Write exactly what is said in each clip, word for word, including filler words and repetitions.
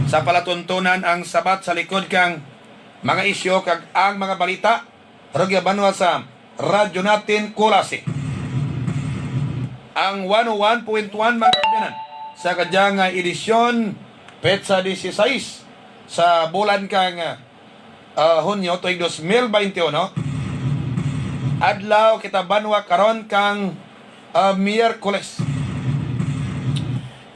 Sa palatuntunan ang sabat sa likod kang mga isyu kag ang mga balita, rugya banwa sa Radyo Natin Culasi. Ang one oh one point one, mga kaabyanan, sa kadya nga edisyon, petsa dieciséis sa bulan kang, ah, Hunyo tuig dos mil baynte uno. Adlaw kita banwa karon kang, ah, Miyerkules.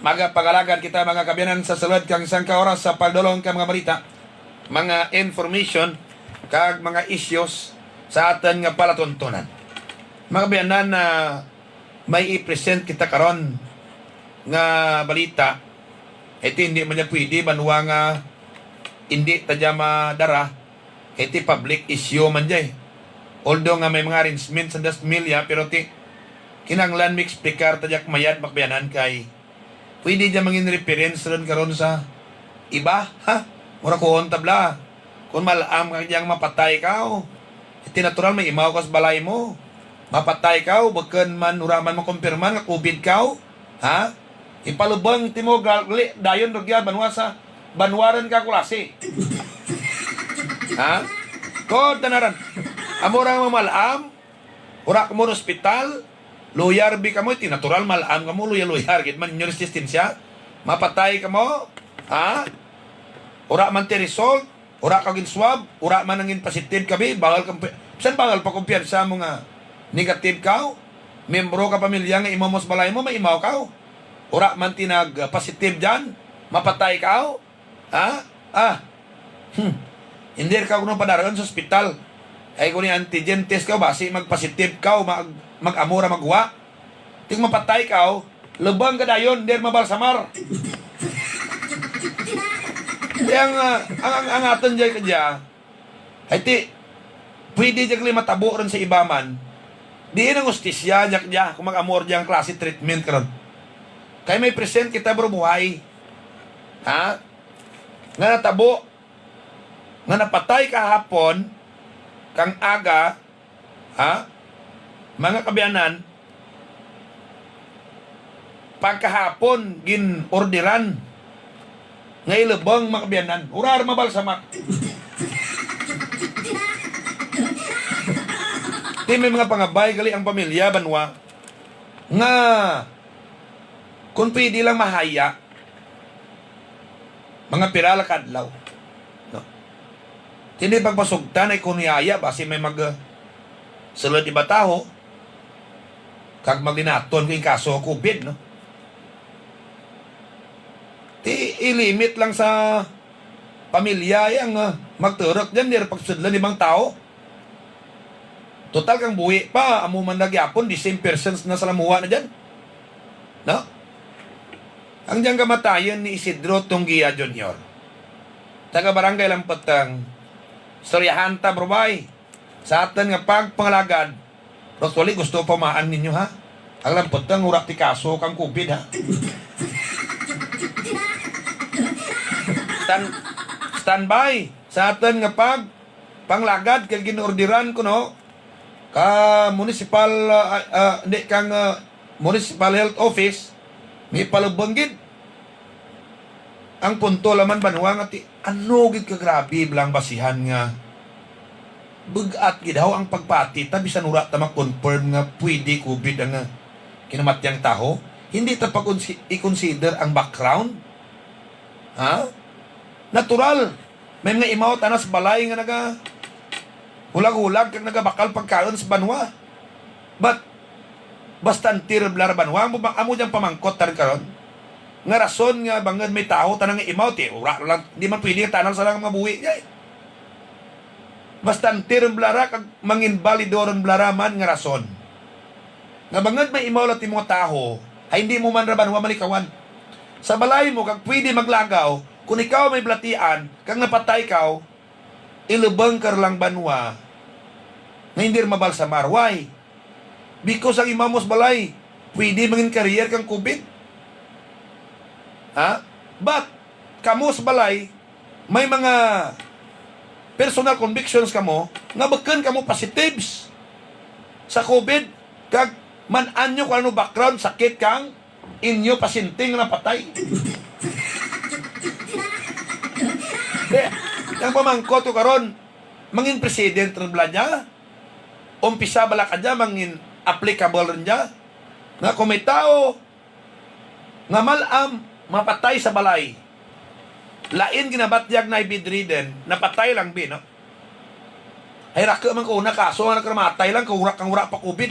Magapangalagad kita, mga kaabyanan, sa sulod kang sangka oras sa pagdulong ka mga balita, mga information, kag mga issues sa aton nga palatuntunan. Mga kaabyanan, na may i-present kita karon nga balita, iti hindi man niya pwede banwa nga hindi ta dya madara, kay ti public issue man jay. Although nga may mga arrangement sa das milya, pero ti kinahanglan mi explicar ta dya mayad, mga kaabyanan, kay pwede dya mangin reference ron karon sa iba, ha? Mura kuon tabla. Kung mal-am ka dyan mapatay ka, oh. Iti natural, may imaw ka sa balay mo. Mapatay ka, oh, bukon man, ura man makumpirma nga covid ka, oh. Ha? Ipalubang ti mo, gali, dayon rugya, banwa sa, banwaran ka, Culasi. Ha? Kod tanaran. Amo ra nga mamal-am, ura ka mo ospital, luyar bi ka mo, ti natural, mal-am ka mo, luyar-luyar, gid man inyo resistensya. Mapatay ka mo, ha? Ura man ti result, ura ka gin-swab, ura man ang gin-positive ka bi, bawal ka, bisan bawal pa kumpiyansa mo nga negative ka, miyembro ka pamilya nga imaw mo sa balay mo, maimaw ka. Ura man ti nag-positive dyan, mapatay ka. Ha? Ah. Hmm. Hindi ka kuno padaron sa ospital. Ay, kung ni antigen test ka, basi mag-positive ka, o mag, mag-amo ra magwa. Ting mapatay ka, oh. Lubang ka dayon, hindi mabalsamar. Kaya ang, ah, ang, ang, ang aton dyan kadya, ay ti, pwede dyan kali matabo rin sa iba man. Diin ang ustisya, dyan kadya, kung mag-amo ra dyan klase treatment karon. Kay may present kita, bro, buhay. Ha? Nga natabo, nga napatay kahapon, kang aga, ha? Mga kaabyanan, pagkahapon gin-orderan nga ilubong, mga kaabyanan. Ura ra mabalsamar. Ti may mga pangabay gali ang pamilya, banwa, nga kung pwede lang mahaya, mga pira lang ka adlaw. No? Ti hindi pagpasugtan ay kung yaya, basi may mag, uh, sulod iba taho, kag maglinaton ko yung kaso COVID, no? Ti ilimit lang sa pamilya yang, ah, magturok dyan, di ra pagsudlan ibang tao. Total kang buhi pa, amo man na gyapon, the same persons na sa lamuha na dyan. No? Ang dyan kamatayon ni Isidro Tunggia Junior, taga Barangay Lampeteng, istoryahan ta, bro, bay. Sa aton nga pagpangalagad, pero actually, gusto pa maan ninyo, ha? Ang Lampeteng, ura ti kaso kang COVID, ha? Stand, standby sa aton nga pag panglagad kay ginordiran ko, no? Ka municipal, ah, ah, hindi, kang, ah, municipal health office, may palubang gid. Ang punto laman, banwa, nga ti, ano gid ka grabe bala ang basihan nga bug-at gid haw ang pagpati ta bisan wala ta ma-confirm nga pwede COVID ang, ah, kinamatyang taho? Hindi ta pa konsi-, i-consider ang background? Ha? Natural. May mga imaw tana sa balay nga naga hulag-hulag kag nagabakal pagkaon sa banwa. But, bastante ra bala ra banwa, amo ba, amo dyan pamangkot ta rin karon? Nga rason nga bangod may taho tana nga imaw, ti, ura lang, di man pwede nga tanan sa lang mga buhi, ay. Bastante ra bala ra, kag manginbalido ra bala ra man nga rason. Nga bangod may imaw lang ti mga taho, ay hindi mo man ra banwa malikawan. Sa balay mo, kag pwede maglagaw, kung ikaw may balatian, kag napatay ka, ilubang ka lang banwa nga hindi ra mabalsamar. Why? Because ang imaw mo sa balay, pwede mangin carrier kang COVID. Ha? But, kamo sa balay, may mga personal convictions kamo nga bukon kamo positives sa COVID, kag man-an nyo kung ano background, sakit kang inyo pasyente nga napatay. Ang pamangkot ko karon, mangin president rin bala niya? Umpisa bala ka niya, mangin applicable rin niya? Nga kung may tao nga mal-am, mapatay sa balay, lain ginabatyag na bedridden, napatay lang bi, no? Ay, rako man ko una kaso nga nagkamatay lang, kung wala kang wala pa covid.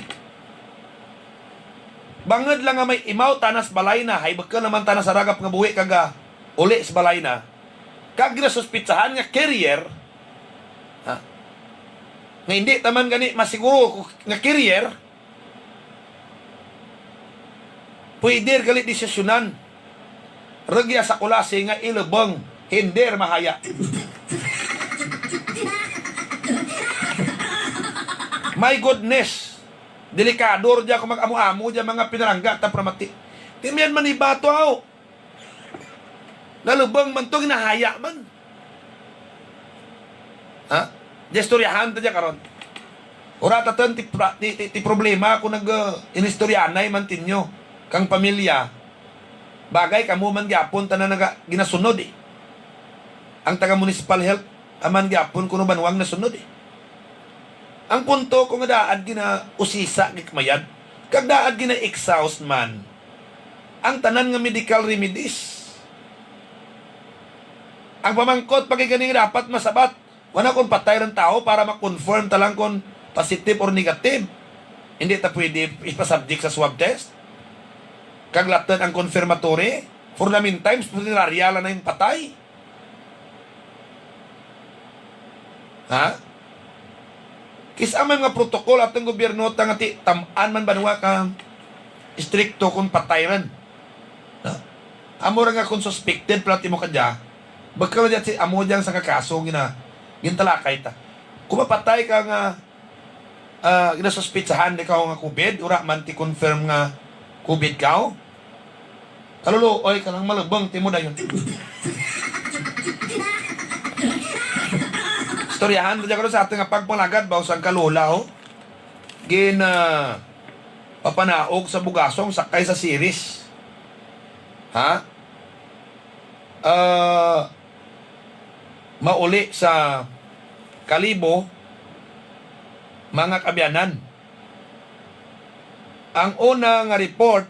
Bangod lang nga may imaw tanas balay na, hay bakal naman tanas sa ragap nga buhi kag, ah, uli sa balay na. Kag ginasuspitsahan nga carrier, ha? Nga hindi taman gani masiguro nga carrier, pwede gali desisyonan. Rugya sa kulasi nga ilubong, hindi mahaya. My goodness, delikado ra dyan kung mag-amo-amo dyan mga pinarangga ta pramati. Di man manibato aw. Nalubong man to, ginahaya man. Ha? Di istoryahan ta dyan karon. Ura ta tan ti, pra- ti, ti, ti problema kung nag uh, inistoryanay man tinyo kang pamilya. Bagay kamo man gyapon tanan naga ginasunod eh. Ang taga municipal health aman gyapon kuno banwang nasunod eh. Ang punto ko nga daad gina usisa gikmayad kag daad gina exhaust man ang tanan nga medical remedies. Ang pamangkot pa kay ganing dapat masabat, wala kon patay rang tawo para ma-confirm ta lang kon positive or negative. Hindi ta pwede ipasubject sa swab test. Kag latod ang confirmatory. For the meantime, punerarya lang na yung patay. Ha? Kis-a may mga protocol atong gobyerno ta nga ti tam-an man banwa ka istrikto kung patay man. Ha? Amo ra nga kung suspected pala timo ka dya, bakal na dyan si amo dyan sa kakaso gina gintalakay ta. Kung mapatay ka nga ah, ginasuspitsahan di ka nga covid, ura man ti confirm nga covid ka? Kaluluoy ka lang, malubong timo dayon. Istoryahan mo dyan karon sa ating nga pagpangalagad ba usang kalula, oh. Gin ah, papanaog sa bugasong sakay sa series. Ha? Ah, mauli sa Kalibo, mga kaabyanan. Ang una nga report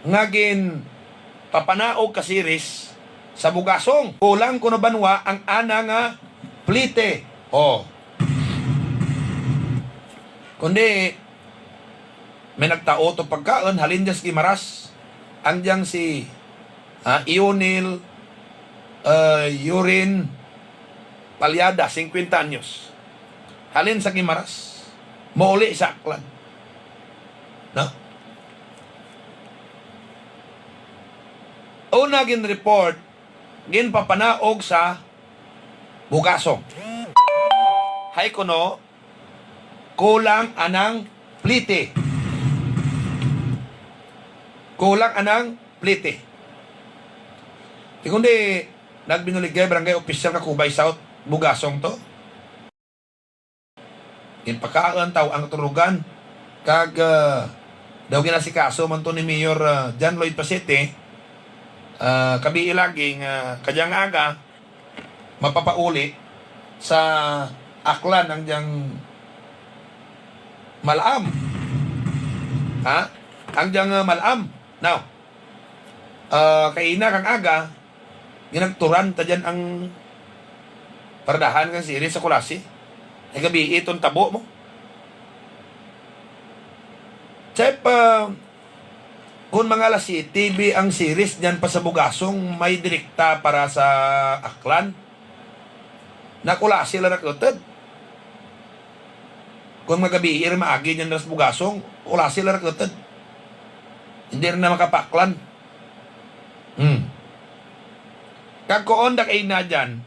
nga ginpapanaog ka series sa Bugasong, kulang kuno banwa ang ana nga plite. Oh. Kundi may nagtao to pagkaon halin dyan sa Guimaras. Ang diyang si, ah, Ionil, ah, Yurin Palyada, singkwenta anyos. Halin sa Guimaras. Mauli sa Aklan. No? Una gin-report, ginpapanaog sa Bugasong. Hay kuno, kulang anang plite. Kulang anang plite. Di kundi, nagbinuligay barangay official nga Kubay South, Bugasong to. Ginpakaon, taw ang turugan. Kag, ah, daw ginasikaso man to ni Mayor, ah, John Lloyd Pasete, ah, kabii lagi nga kadyang aga, mapapauli sa Aklan ang diyang malam. Ha? Ang diyang, ah, malam. Now, ah, kaina kang aga, ginagturan ta dyan ang paradahan kang series sa Culasi. Ay gabi, iton tabo mo. Chep, ah, kung mga alas siyete bi ang series dyan pa sa Bugasong, may direkta para sa Aklan. Na Culasi lang nakuted. Kung magabi, ir maagi dyan sa Bugasong, Culasi lang nakuted. Hindi rin na makapaklan. Hmm. Kag kuon da kay na dyan,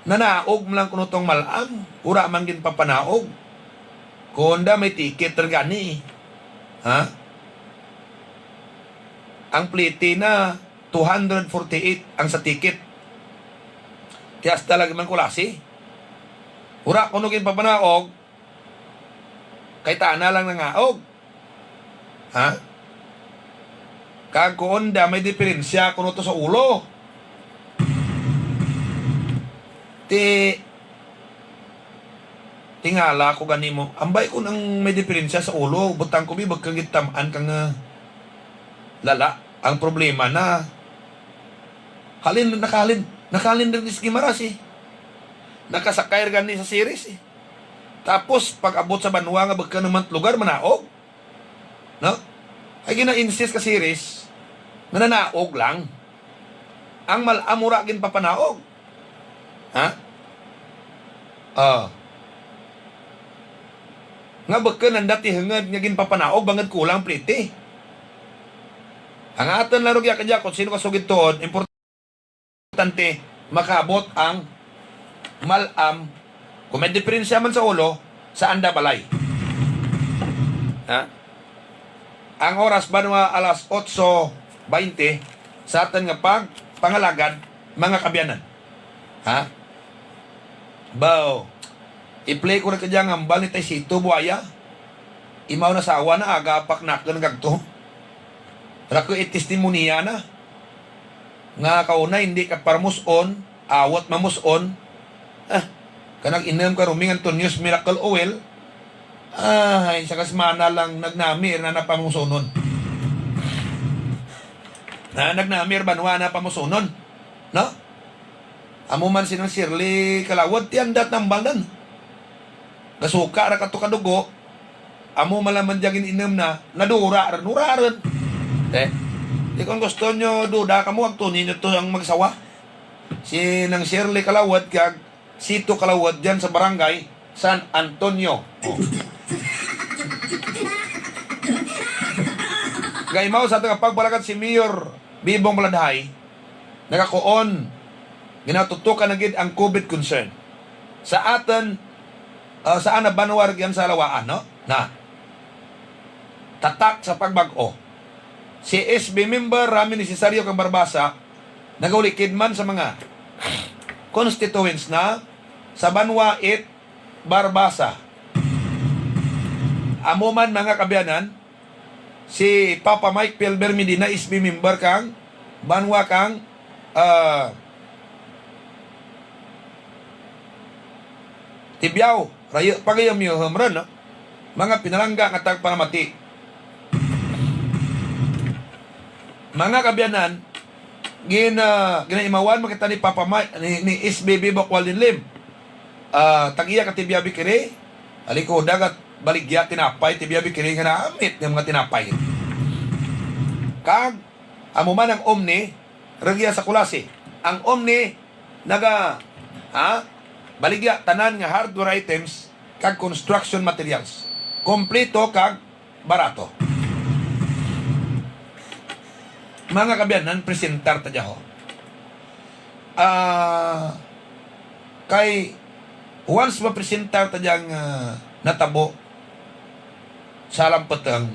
nanaog mo lang kuno tong malam, ura man ginpapanaog. Kuon da may ticket ra gani. Ha? Ang plete na two hundred forty-eight ang sa ticket. Kaya hasta lagi man Culasi. Ura kuno ginpapanaog, kay tana lang nangaog. Ha? Kag kuon da may diferensya kuno to sa ulo. Ti, tingala ko gani mo, ambay ko nang may diferensya sa ulo, butang ko bi, bagkang gitam-an kang, ah, lala. Ang problema na, halin, nakahalin, nakahalin rin si Gimaras, eh. Nakasakay ra gani sa series, eh. Tapos, pag-abot sa banwa nga bagka naman lugar, manaog. No? Ay gina-insist ka series, nananaog lang. Ang mal-am ura ginpapanaog. Ha? Ah. Nga bukon ang dati hangad nga ginpapanaog bangod kulang plete. Ang aton lang rugya kadya kung sino ka sugid tuod, importante makaabot ang mal-am, kung may diferensya man sa ulo, sa anda balay. Ha? Ang oras ba nga alas otso baynte sa aton nga pag pangalagad, mga kabyanan? Ha? Baw, i-play ko na kadya nga hambal ni Tay Sito Buaya. Imaw na sawa na, aga pa knakon kagto. Ra ko itestimonya na. Nga kauna, hindi ka parmus-on, awat mamus-on. Ah, kanag inom ka Roming Antonio's Miracle Oil. Ay, sa kasmana lang nagnami na napamusunon. Na nagnami ra banwa na pamusunon. No? Amo man si nang Shirley Kalawad, ti andat nambal nan. Gasuka ra kato kadugo, amo man lang man diyang gin-inom na, nadura ra, nura ra. Eh, di kung gusto nyo duda kamo, agtuni nyo to ang magsawa. Si nang Shirley Kalawad kag Sito Kalawad dyan sa barangay San Antonio. Oh. Gaimaw sa ating pagpalakat si Mayor Bibong Baladhay, nagakuon, ginatutukan na gid ang COVID concern. Sa aton, ah, sa ana banwa ra gyan sa Lawaan, no? Na. Tatak sa pagbag-o. Si S B member Rami Necesario kang Barbasa, nagahulikid man sa mga constituents na sa Banwa it Barbasa. Amo man, mga kabyanan, si Papa Mike Pilber Medina, S B member kang Banwa kang, ah, Tibiao, rayo pa kayo miyo humron, no? Mga pinalangga nga tagpanamati. Mga kabyanan, gin-, ah, ginaimawan man kita ni Papa Mike, ni, ni S B B Bokwal Linlim. Ah, tag-iya ka Tibiao Bakery, alikoda ka Baligya Tinapay, Tibiao Bakery nga namit nga mga tinapay. Kag, amo man ang Omni, rugya sa Culasi. Ang Omni, naga, ha? Baligya tanan nga hardware items kag construction materials. Kompleto kag barato. Mga kabyanan, presentar ta dya ho. Ah, kay once mapresentar ta dyang, ah, natabo sa Lamputeng,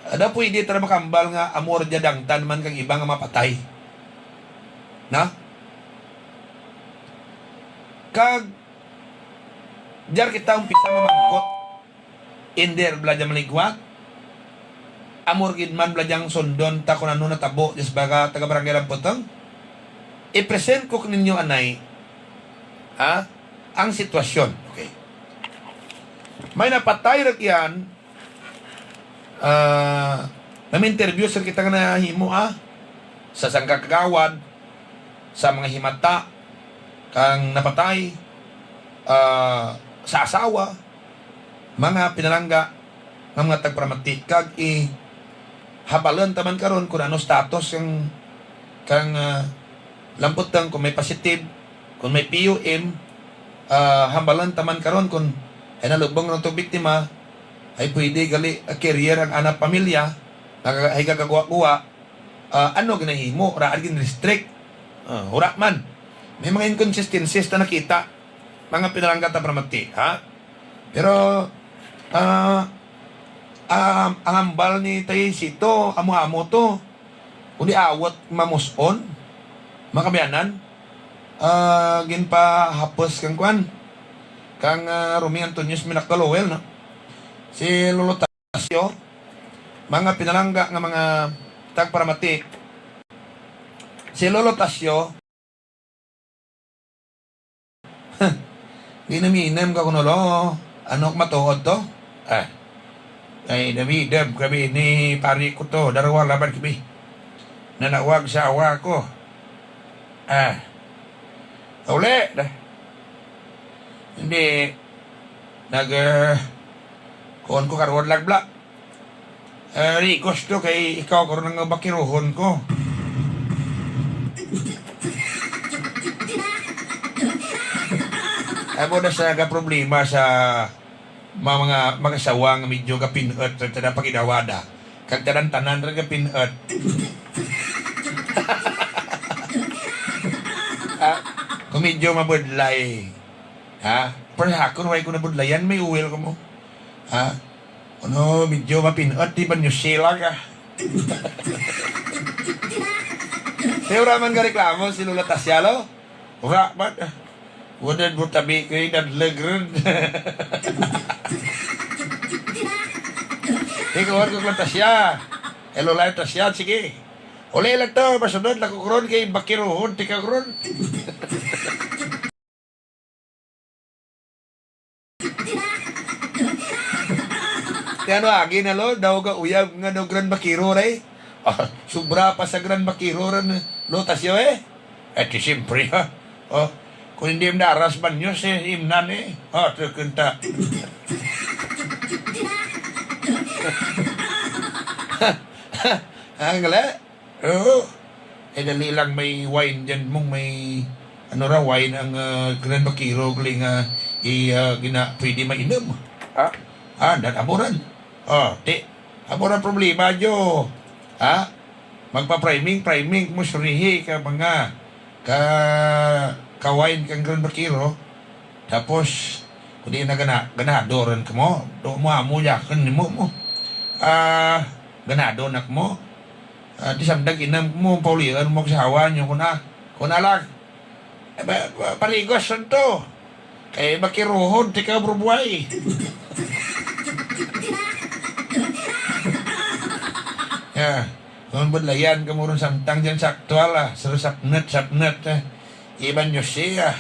ada pwede ta na makambal nga amo ra dya dangtan man kang iba nga mapatay. Na? Kag, diyar kita umpisa mamangkot. Indi ra bala dya maligwat. Amo ra gid man bala dyang sundon ta kung ano natabo dya sa baga taga Barangay Lamputeng. I-present ko ninyo anay, ha, ang sitwasyon. Okay. May napatay ra kiyan, ah, nami-interview sa kita nga nahimo, ah, sa sangka kagawad, sa mga himata kang napatay, ah, sa asawa, mga pinalangga nga mga tagparamati, kag i-, habalan ta man karon kung ano status kang, kang, ah, Lamputeng, kung may positive, kung may P U M, ah, habalan ta man karon kung ay nalubong na itong biktima, ay pwede gali, ah, carrier ang anak pamilya, nag-, ay gagawa-gawa, ah, ano ginahimo, ra gin restrict. Ah, wala man. May mga inconsistencies na nakita, mga pinalangga ta paramati, ha? Pero, ah, ah, ang hambal ni Tay Sito, amo-amo to. Kundi awat mamus-on, mga kabyanan, ah, ginpahapos kang kwan, kang, ah, Romy Antonio's Miracle Oil, no? Si Lolo Tasyo, mga pinalangga nga mga tagparamati, si Lolo Tasyo, Di naminem ka kuno, lo. Ano ka matuod to? Ah. Ay, namidem kami ni pari ko to. Darwa laban kami. Nanawag sa awa ko. Ah. Uli na. Hindi. Nag, ah, kuon ko karon lang, bla. Ah, di gusto kay ikaw karon ang bakiruhon ko. Amo na sa ga problema sa mga, mga mag-asawa nga medyo gapin-et sa tanan pag-inawada. Kag tanan-tanan ra gapin-et. Ah, kung medyo mabudlay, ha? Pero sa akon, way ko nabudlayan, may uwil ko mo. Ha? Ano, medyo mapin-et, di ba, New Zealand ka? Pero wala man ka reklamo si Lola Tasya, lo? Wala man. Wala mo tabi ko yung nadlag rin. Ikaw, ano, Lola Tasya? Eh, Lola Tasya, sige. Uli lang to, masunod lang ko karon kay bakiruhon, tika karon. Kaya ano, agi na, lo, daw ga uyab nga daw Grand Bakiro, ray. Ah, sobra pa sa Grand Bakiro ran, lo, Tasyo, eh. Eh, di siyempre, ha. Oh, kung hindi mo naras man yun, si Imnan, eh. Ah, tukunta. Ang gali. Oo. Eh, dali lang, may wine dyan mong may, ano ra, wine ang, ah, Grand Bakiro, gali nga, i, ah, gina-, pwede mainom. Ah? Ah, dan aburan. Oh, ti, aburan problema, Jo. Ha? Magpa-priming, priming mo surihi ka mga ka, ka wine kang Grand Bakiro. Tapos, kung di na gana-, ganado rin ka mo, do mo amo yakan nimo mo. Ah, ganado na ka mo. Ah, di samdag inam mo, paulian mo sa awa nyo, kuna, kuna lang. Eh, ba, ba, parigos santo. Kay makiruhod, ti ka, bro, buhay. Ya, kung budlayan ka mo ron samtang dyan sa aktual, ah, sa sapnat, sapnat, eh. Iban nyo siya.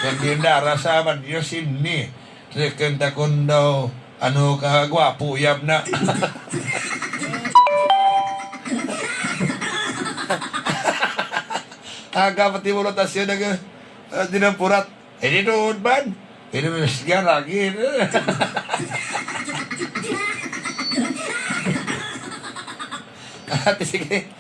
Kung di narasaban, Diyos ini. Second takon daw, ano ka, gwapo, yab na. Aga, pati mo rotasyon, aga, ah, dinampurat. Eh, di doon man. Pwede mo siya lagi. Ate, sige.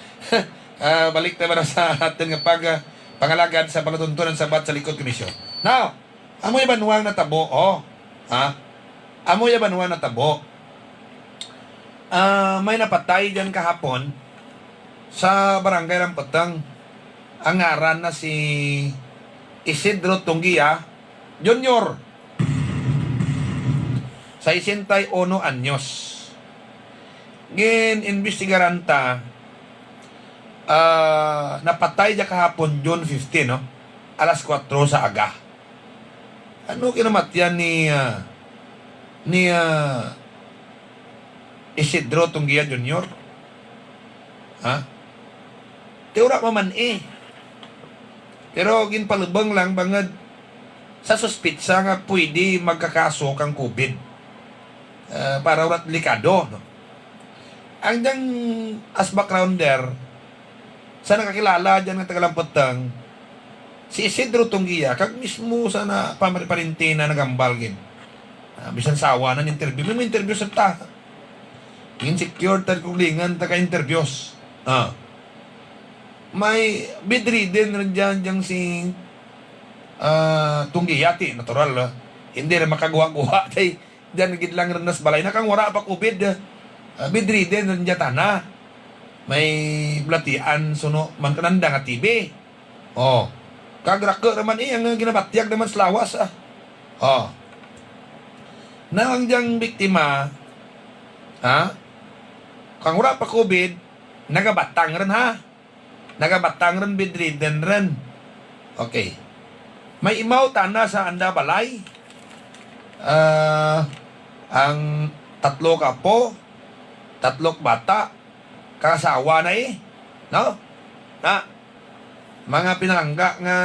Ah, balik naman sa atin nga pag, ah, pangalagad sa palatuntunan sa bat sa likod komisyon. Now, amo yung banwang natabo, oh. Ha? Amo yung banwang natabo. Ah, may napatay dyan kahapon sa Barangay Rampeteng. Ang ngaran na si Isidro Tunggia Junior. Sesenta y uno anyos. Gin-imbestigaran ta, ah, napatay dya kahapon, June fifteen, no? Alas kuwatro sa aga. Ano kinamatyan ni, ah, ni, ah, Isidro Tunggia Junior? Ha? Ti wala pa man, eh. Pero ginpalubang lang bangod sa suspitsa nga pwede magkakaso kang covid. Ah, para wala delikado, no? Ang diyang as backgrounder, sa nakakilala dyan nga taga Lampeteng, si Isidro Tunggia, kag mismo sa na pamari-, parente na nagambal gid. Ah, bisan sawa na interview, may interview sa ta. Insecure, tagkulingan, taga-interviews. Ah. May bedridden rin dyan, dyan si, ah, Tunggia, ti, natural, ah. Hindi na makaguwa-guwa, tay. Diyan gid lang rin nas balay na kang wara pa covid, ah, bedridden rin dyan tana. May blatian, suno, man kananda nga T B. Oh. Kag rako naman, eh, ang ginabatyag naman sa lawas, ah. Oh. Na ang diyang biktima, ha? Kang wala pa covid, nagabatang rin, ha? Nagabatang rin, bedridden rin. Okay. May imaw tana sa anda balay. Ah, ang tatlo ka apo, tatlo ka bata, kang asawa na, eh. No? Na, Mga pinalangga nga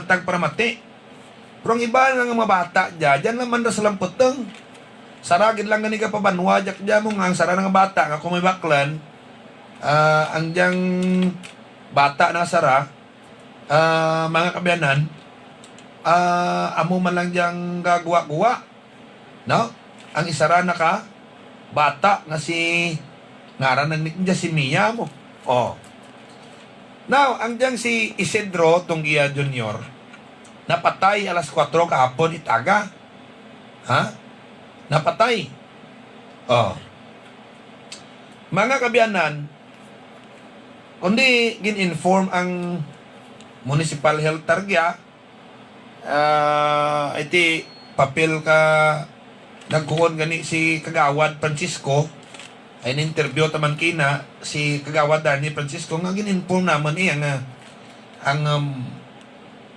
tagparamati. Pero ang iba nga mga bata dya, dyan naman ra sa lamputeng. Sara gid lang gani ka pabanwa, dyak dya mo nga ang sara nga bata nga kung may baklan, ah, ang dyang bata na sara, ah, mga kabiyanan, ah, amo man lang dyang gaguwa-guwa. No? Ang isara na ka bata nga si, ngaran na ni, niya si Mia mo. Oh. Now, ang diyang si Isidro Tunggia Junior, napatay alas kuwatro kahapon, itaga. Ha? Napatay. Oh. Mga kabiyanan, kundi gin-inform ang municipal health targya, ah, iti papel ka nagkuon gani si Kagawad Francisco, ay in-interview taman kina si Kagawad Danny Francisco nga gin-inform naman iya nga ang, um,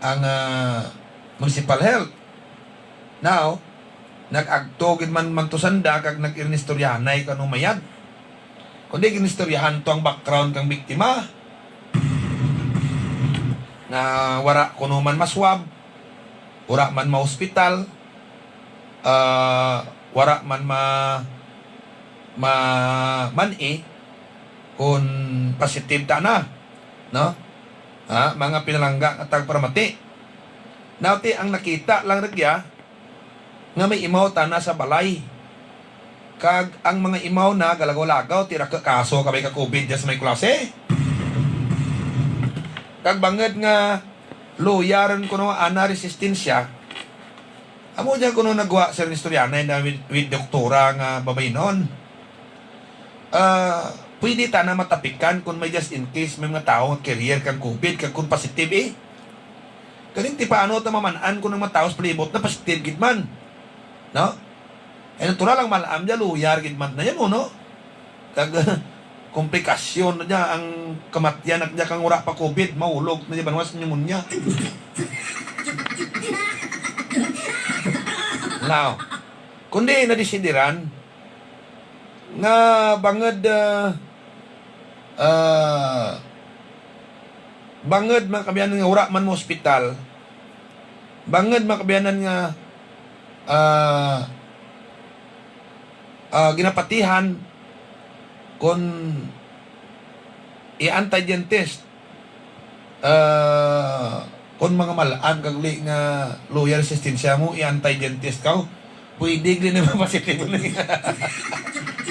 ang, ah, municipal health. Now, nag-agto gid man, man to sanda kag nag-inistoryahanay kung ano mayad. Kundi ginistoryahan to ang background kang biktima. Nga wara kuno man maswab, wara man ma-hospital, ah, wara man ma-, ma-, man-i kung positive ta na, no? Ha, mga pinalangga nga tagparamati. Now, ti ang nakita lang ragya, nga may imaw tana sa balay. Kag ang mga imaw na galagaw-lagaw, tira ka kaso kabay ka covid dyan sa may klase. Kag bangod nga luyaron kuno ana resistensya, amo dyan kuno nagwa sa istoryanay na with, with doktora nga babaynon. Ah, pwede tana matapikan kung may just in case may mga tao nga carrier kang covid, kag kung positive eh. Galing ti paano ta maman-an kung ang mga tao sa palibot na positive gid man? No? Eh, natural lang malam niya, luyar gid man na yan, no? Kag, komplikasyon na niya ang kamatyan na niya kang wala pa covid, maulog na niya banwas pneumonia. Now, kundi nadisidiran nga bangod, ah, ah, bangod, mga kabiyanan, nga wala man mo ospital, bangod, mga kabiyanan, nga, ah, ah, ginapatihan kon i-antigen test, ah, kon mga mal-an kag li nga luya resistensya mo, i-antigen test ka, pwede gali na mapositive na.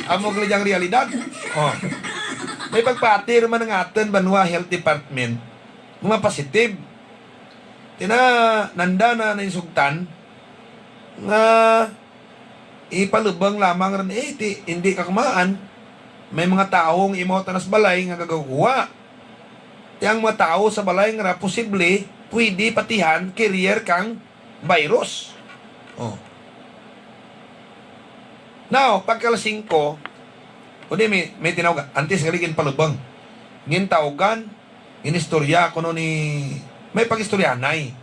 Amo gali ang realidad. Oh. May pagpati man ang aton banwa health department, mga positive. Tina, nanda na naisugtan nga ipalubang lamang rin, eh, ti, hindi ka kumaan. May mga taong imaw tanas balay nga gagawa. Ti ang mga tao sa balay nga posible, pwede patihan, carrier kang virus. Oh. Now, pagka alas singko, kundi may, may tinawag, antes gali ginpalubang. Gintawgan, ginistorya kuno ni, may pag-istoryanay.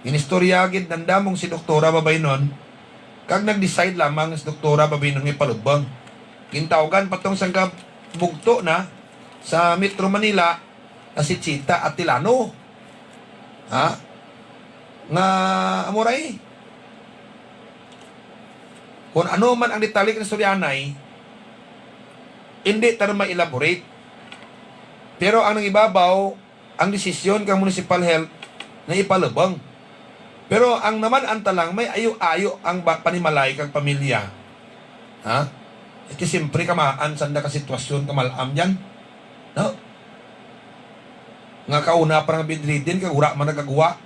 Ginistorya gid nandamong si Doktora Babaynon, kag nag-decide lamang si Doktora Babaynon nga ipalubang. Gintawgan pa tong sangka bugto na sa Metro Manila na si Chita Atilano. Ha? Nga, amo ra eh. Kung ano man ang detalye kang istoryanay, hindi ta na ma-elaborate. Pero ang nangibabaw, ang desisyon kang municipal health na ipalubang. Pero ang naman-an ta lang, may ayo-ayo ang ba-, panimalay kag pamilya. Ha? Iti siyempre kamaan sanda ka sitwasyon, kamal-am yan. No? Nga kauna pa nga bedridden, kag wala man nagagawa.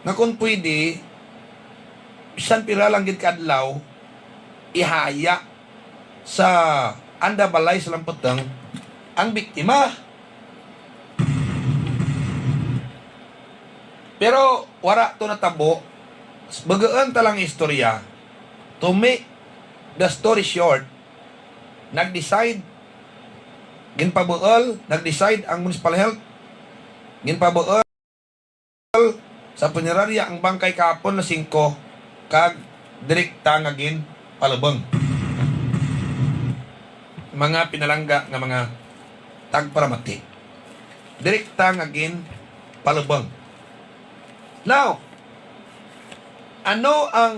Nga kung pwede, bisan pira lang gid ka adlaw, ihaya sa anda balay sa lamputang ang biktima. Pero wala to natabo. Bagaan ta lang istorya. To make the story short, nag-decide, ginpabuol, nag-decide ang municipal health, ginpabuol sa punerarya ang bangkay kahapon na singko, kag direkta nga ginpalubong. Mga pinalangga nga mga tagparamati. direkta nga ginpalubong. Now, ano ang,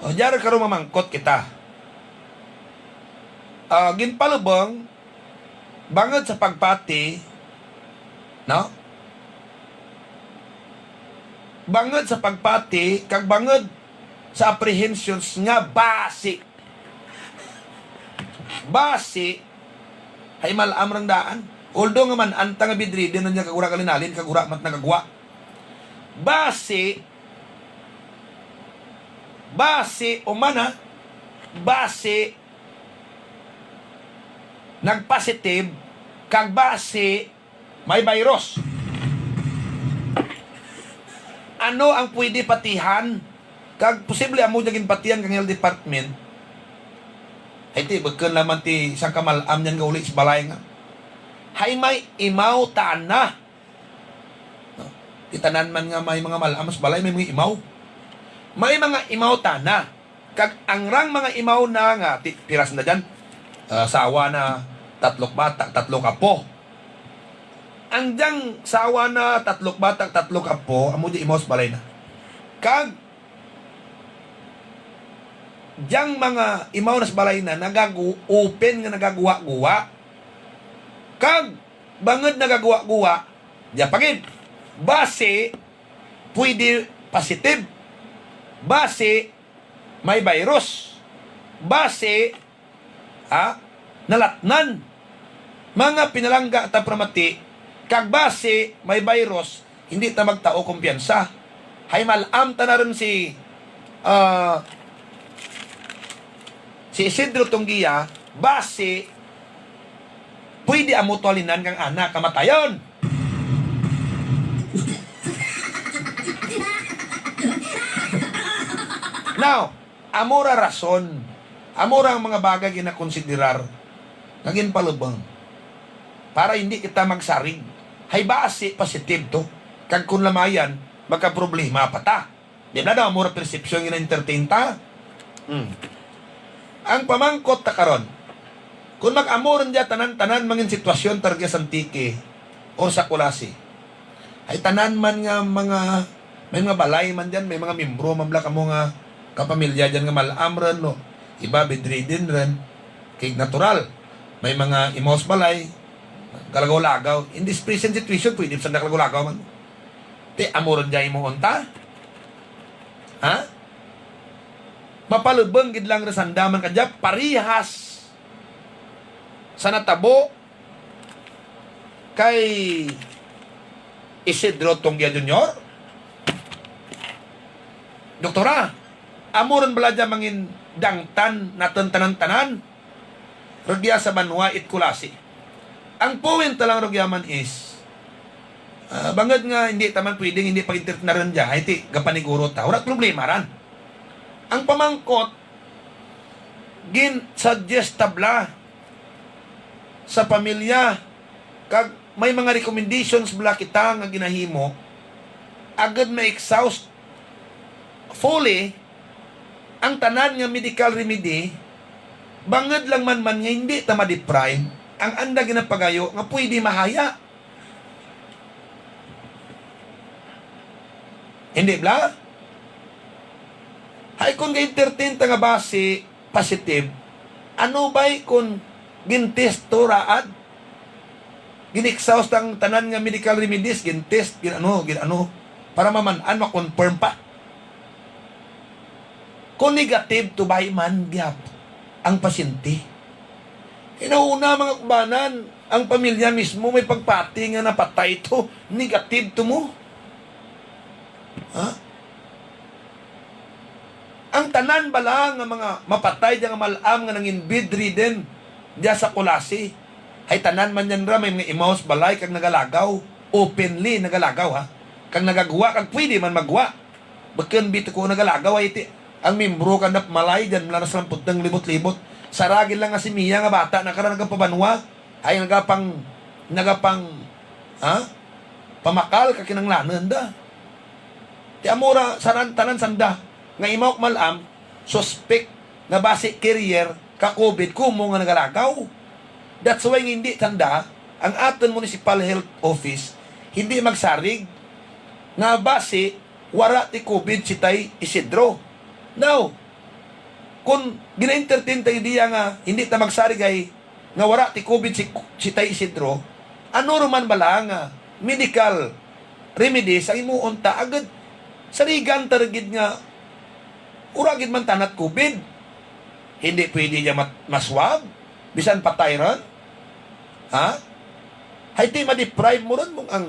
o, diyara karon mamangkot kita. Ah, ginpalubong bangod sa pagpati, no? Bangod sa pagpati kag bangod sa apprehensions nga basi, basi, hay mal-am rang daan. Although nga man-an ta nga bedridden na niya kag wala kalinalin, kag wala mat nagagwa. Basi, basi, umana, basi, nagpositive, kag basi, may virus. Ano ang pwede patihan? Kag posible amo dyan ginpatihan kang health department. Ay ti, bukon lamang ti isang kamal-am niyan nga uli sa balay nga. Hay may imaw tana. No? Ti tanan man nga may mga mal-am sa balay, may mga imaw. May mga imaw tana. Kag ang rang mga imaw na nga, ti-, piras na dyan. Ah, sawa na, tatlok bata, tatlok apo. Ang diyang sawa na, tatlok bata, tatlok apo, amo di imaw sa balay na. Kag diyang mga imaw na sa balay na, nagagu-, open nga nagaguwa-guwa. Kag bangod nagaguwa-guwa, diya pa gid. Basi, pwede positive. Basi, may virus. Basi, ha, nalatnan. Mga pinalangga ta pramati, kag basi may virus, hindi ta magtao kumpiyansa. Hay mal-am ta na rin si, ah, si Isidro Tunggia, basi pwede amo tuwalinan kang anak kamatayon. Now, amo ra rason, amo ra ang mga bagay ginakonsiderar nga ginpalubong para hindi kita magsarig. Hay basi positive to, kag kun lamayan, magkaproblema pa ta. Di ba daw, amo ra persepsyon nga na-entertain ta? Hmm. Ang pamangkot ta karon, kung mag-amo rin dya tanan-tanan mangin sitwasyon targa sa Antique or sa Culasi, ay tanan man nga mga, may mga balay man dyan, may mga membro man bala kamo nga kapamilya dyan nga mal-am rin, no? Iba bedridden rin. Kay natural, may mga imaw sa balay, kalagaw-lagaw. In this present situation, pwede sa kalagaw-lagaw man. Ti, amo rin dyan imo unta? Ha? Mapalubong gid lang ra sanda man kadya, parihas sa natabo kay Isidro Tonggia Junior. Doktora, amo ron bala dya mangin dangtan naton tanan-tanan? Rugya sa banwa it Culasi. Ang point na lang rugya man is, ah, bangod nga hindi taman pwedeng hindi pag-entertain na rin dya, ay ti, gapaniguro ta. Wala problema ran. Ang pamangkot, gin-suggest tabla sa pamilya, kag may mga recommendations bala kita nga ginahimo, agud ma-exhaust fully ang tanan nga medical remedy, bangod lang man man nga hindi ta ma-deprive ang anda ginapagayo nga pwede mahaya. Hindi bala? Hay kung ga-entertain ta nga basi positive, ano ba'y kung gin-test to raad? Gin-exhaust ang tanan nga medical remedies, gin-test, gin-ano, gin-ano, para maman-an, ma-confirm pa. Kung negative to, ba'y man gyap ang pasyente. Inauna, mga kubanan, ang pamilya mismo may pagpati nga napatay to, negative to mo. Ha? Ang tanan bala nga mga mapatay diya nga mal-am nga nangin bedridden diya sa Culasi, ay tanan man yan ra may mga imaw sa balay kag nagalagaw, openly nagalagaw, ha? Kag nagagwa, kag pwede man magwa. Bakun bito ko nagalagaw ay ti, ang membro ka napamalay diyan, mula na sa lamputang libot-libot. Saragin lang nga si Mia nga bata, nakara nagapabanwa, ay nagapang, nagapang, ha? Pamakal ka kinanglanan da. Ti amo ra, saran-, tanan sanda nga imaw mal-am, suspect nga basi carrier ka COVID kumo nga nagalagaw. That's why nga hindi sanda Ang aton municipal health office hindi magsarig nga basi wara ti COVID si Tay Isidro. Now, kung gina-entertain ta idea nga hindi ta magsarig ay nga wara ti COVID si, si Tay Isidro, ano ra man bala nga medical remedies ang himuon ta agud sarigan ta ra gid nga wara gid man ta nat COVID? Hindi pwede niya mat-, maswab? Bisan patay ron? Ha? Hay ti ma-deprive mo ron mong ang,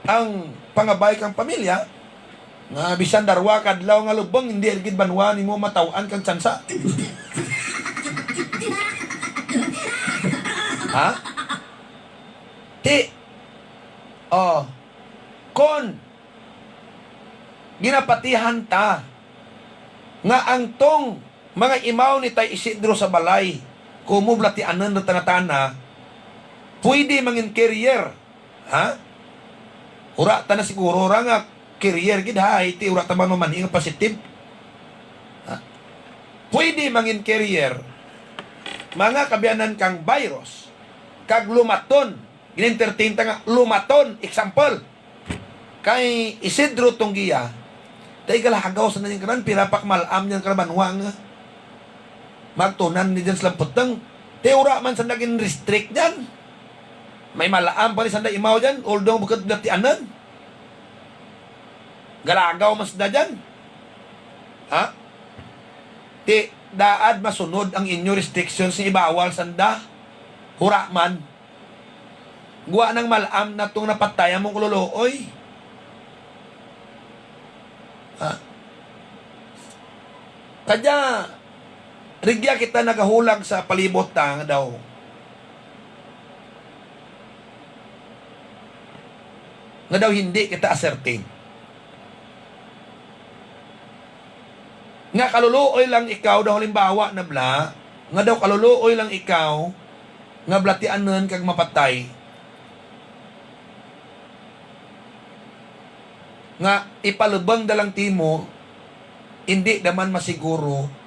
ang pangabay kang pamilya, nga bisan darwa ka adlaw nga lubong, hindi gid banwa nimo mataw-an kang tsansa. Ha? Ti, oh, kon ginapatihan ta nga ang tong mga imaw ni Tay Isidro sa balay, kumo blatianan ra ta nga tana, pwede mangin carrier. Ha? Wara ta na siguro ra nga carrier gid, hay ti wara ta man mamanhi nga positive. Ha? Pwede mangin carrier, mga kabiyanan, kang virus, kag lumaton. Gin-entertain ta nga lumaton. Example, kay Isidro Tunggia, tay galagaw sa nanyang kanan, pira pa ka mal-am niyan kalabanwa nga magtunan ni dyan sa lamputang. Ti wara man sa naging restrict dyan. May mal-am pa ni sanda imaw dyan, although bukod blatianan. Galagaw man sanda dyan. Ha? Ti daad masunod ang inyo restrictions ni ibawal sanda. Wara man. Gwa nang mal-am na tong napatay among kaluluoy. Ha? Kadya, rigya kita nagahulag sa palibot ta nga daw, nga daw hindi kita asertin. Nga kaluluoy lang ikaw, daw halimbawa na bla, nga daw kaluluoy lang ikaw, nga blatianan kag mapatay, nga ipalubang da lang timo, indi da man masiguro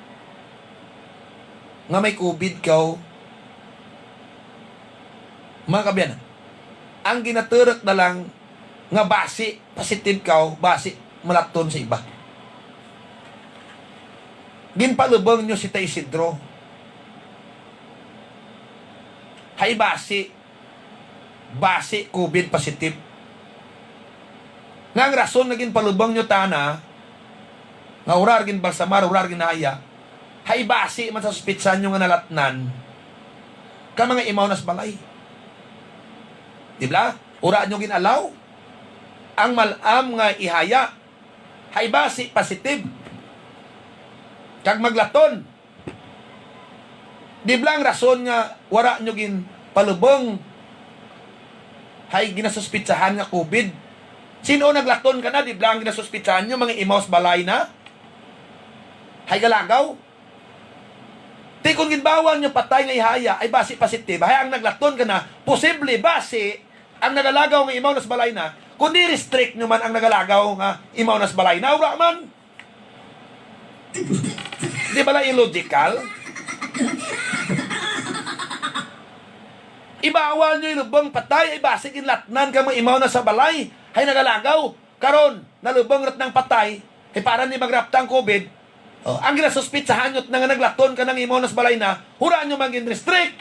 nga may COVID kaw. Mga kabiyanan, ang ginaturok na lang nga basi positive kaw, basi malaton sa iba. Ginpalubang nyo si Tay Isidro. Hay basi, basi COVID positive. Nga ang rason nga ginpalubang nyo tana, nga wara ra ginbalsamar, wara ra ginhaya, hay basi man sa suspitsahan nyo nga nalatnan ka mga imaw nas balay. Di bla? Wara nyo gin-allow ang mal-am nga ihaya, hay basi positive, kag maglaton. Di bla ang rason nga wara nyo ginpalubong hay ginasuspitsahan nga COVID? Sin-o naglaton ka na? Di bla ang ginasuspitsahan nyo, mga imaw sa balay na? Hay galagaw? Ti kon ginbawal nyo patay nga ihaya, ay basi positive, hay ang naglaton ka na, posible, basi ang nagalagaw nga imaw nas balay na, kundi restrict nyo man ang nagalagaw nga imaw nas balay na, wala man. Di bala illogical? Ibawal nyo ilubong patay, ay basi ginlatnan ka mga imaw na sa balay, hay nagalagaw. Karon, nalubong rat ng patay, hay para ni magrapta ang COVID. Oh, ang ginasuspitsahan nyo na nga naglaton ka ng imaw na sa balay na, hura nyo man gin-restrict.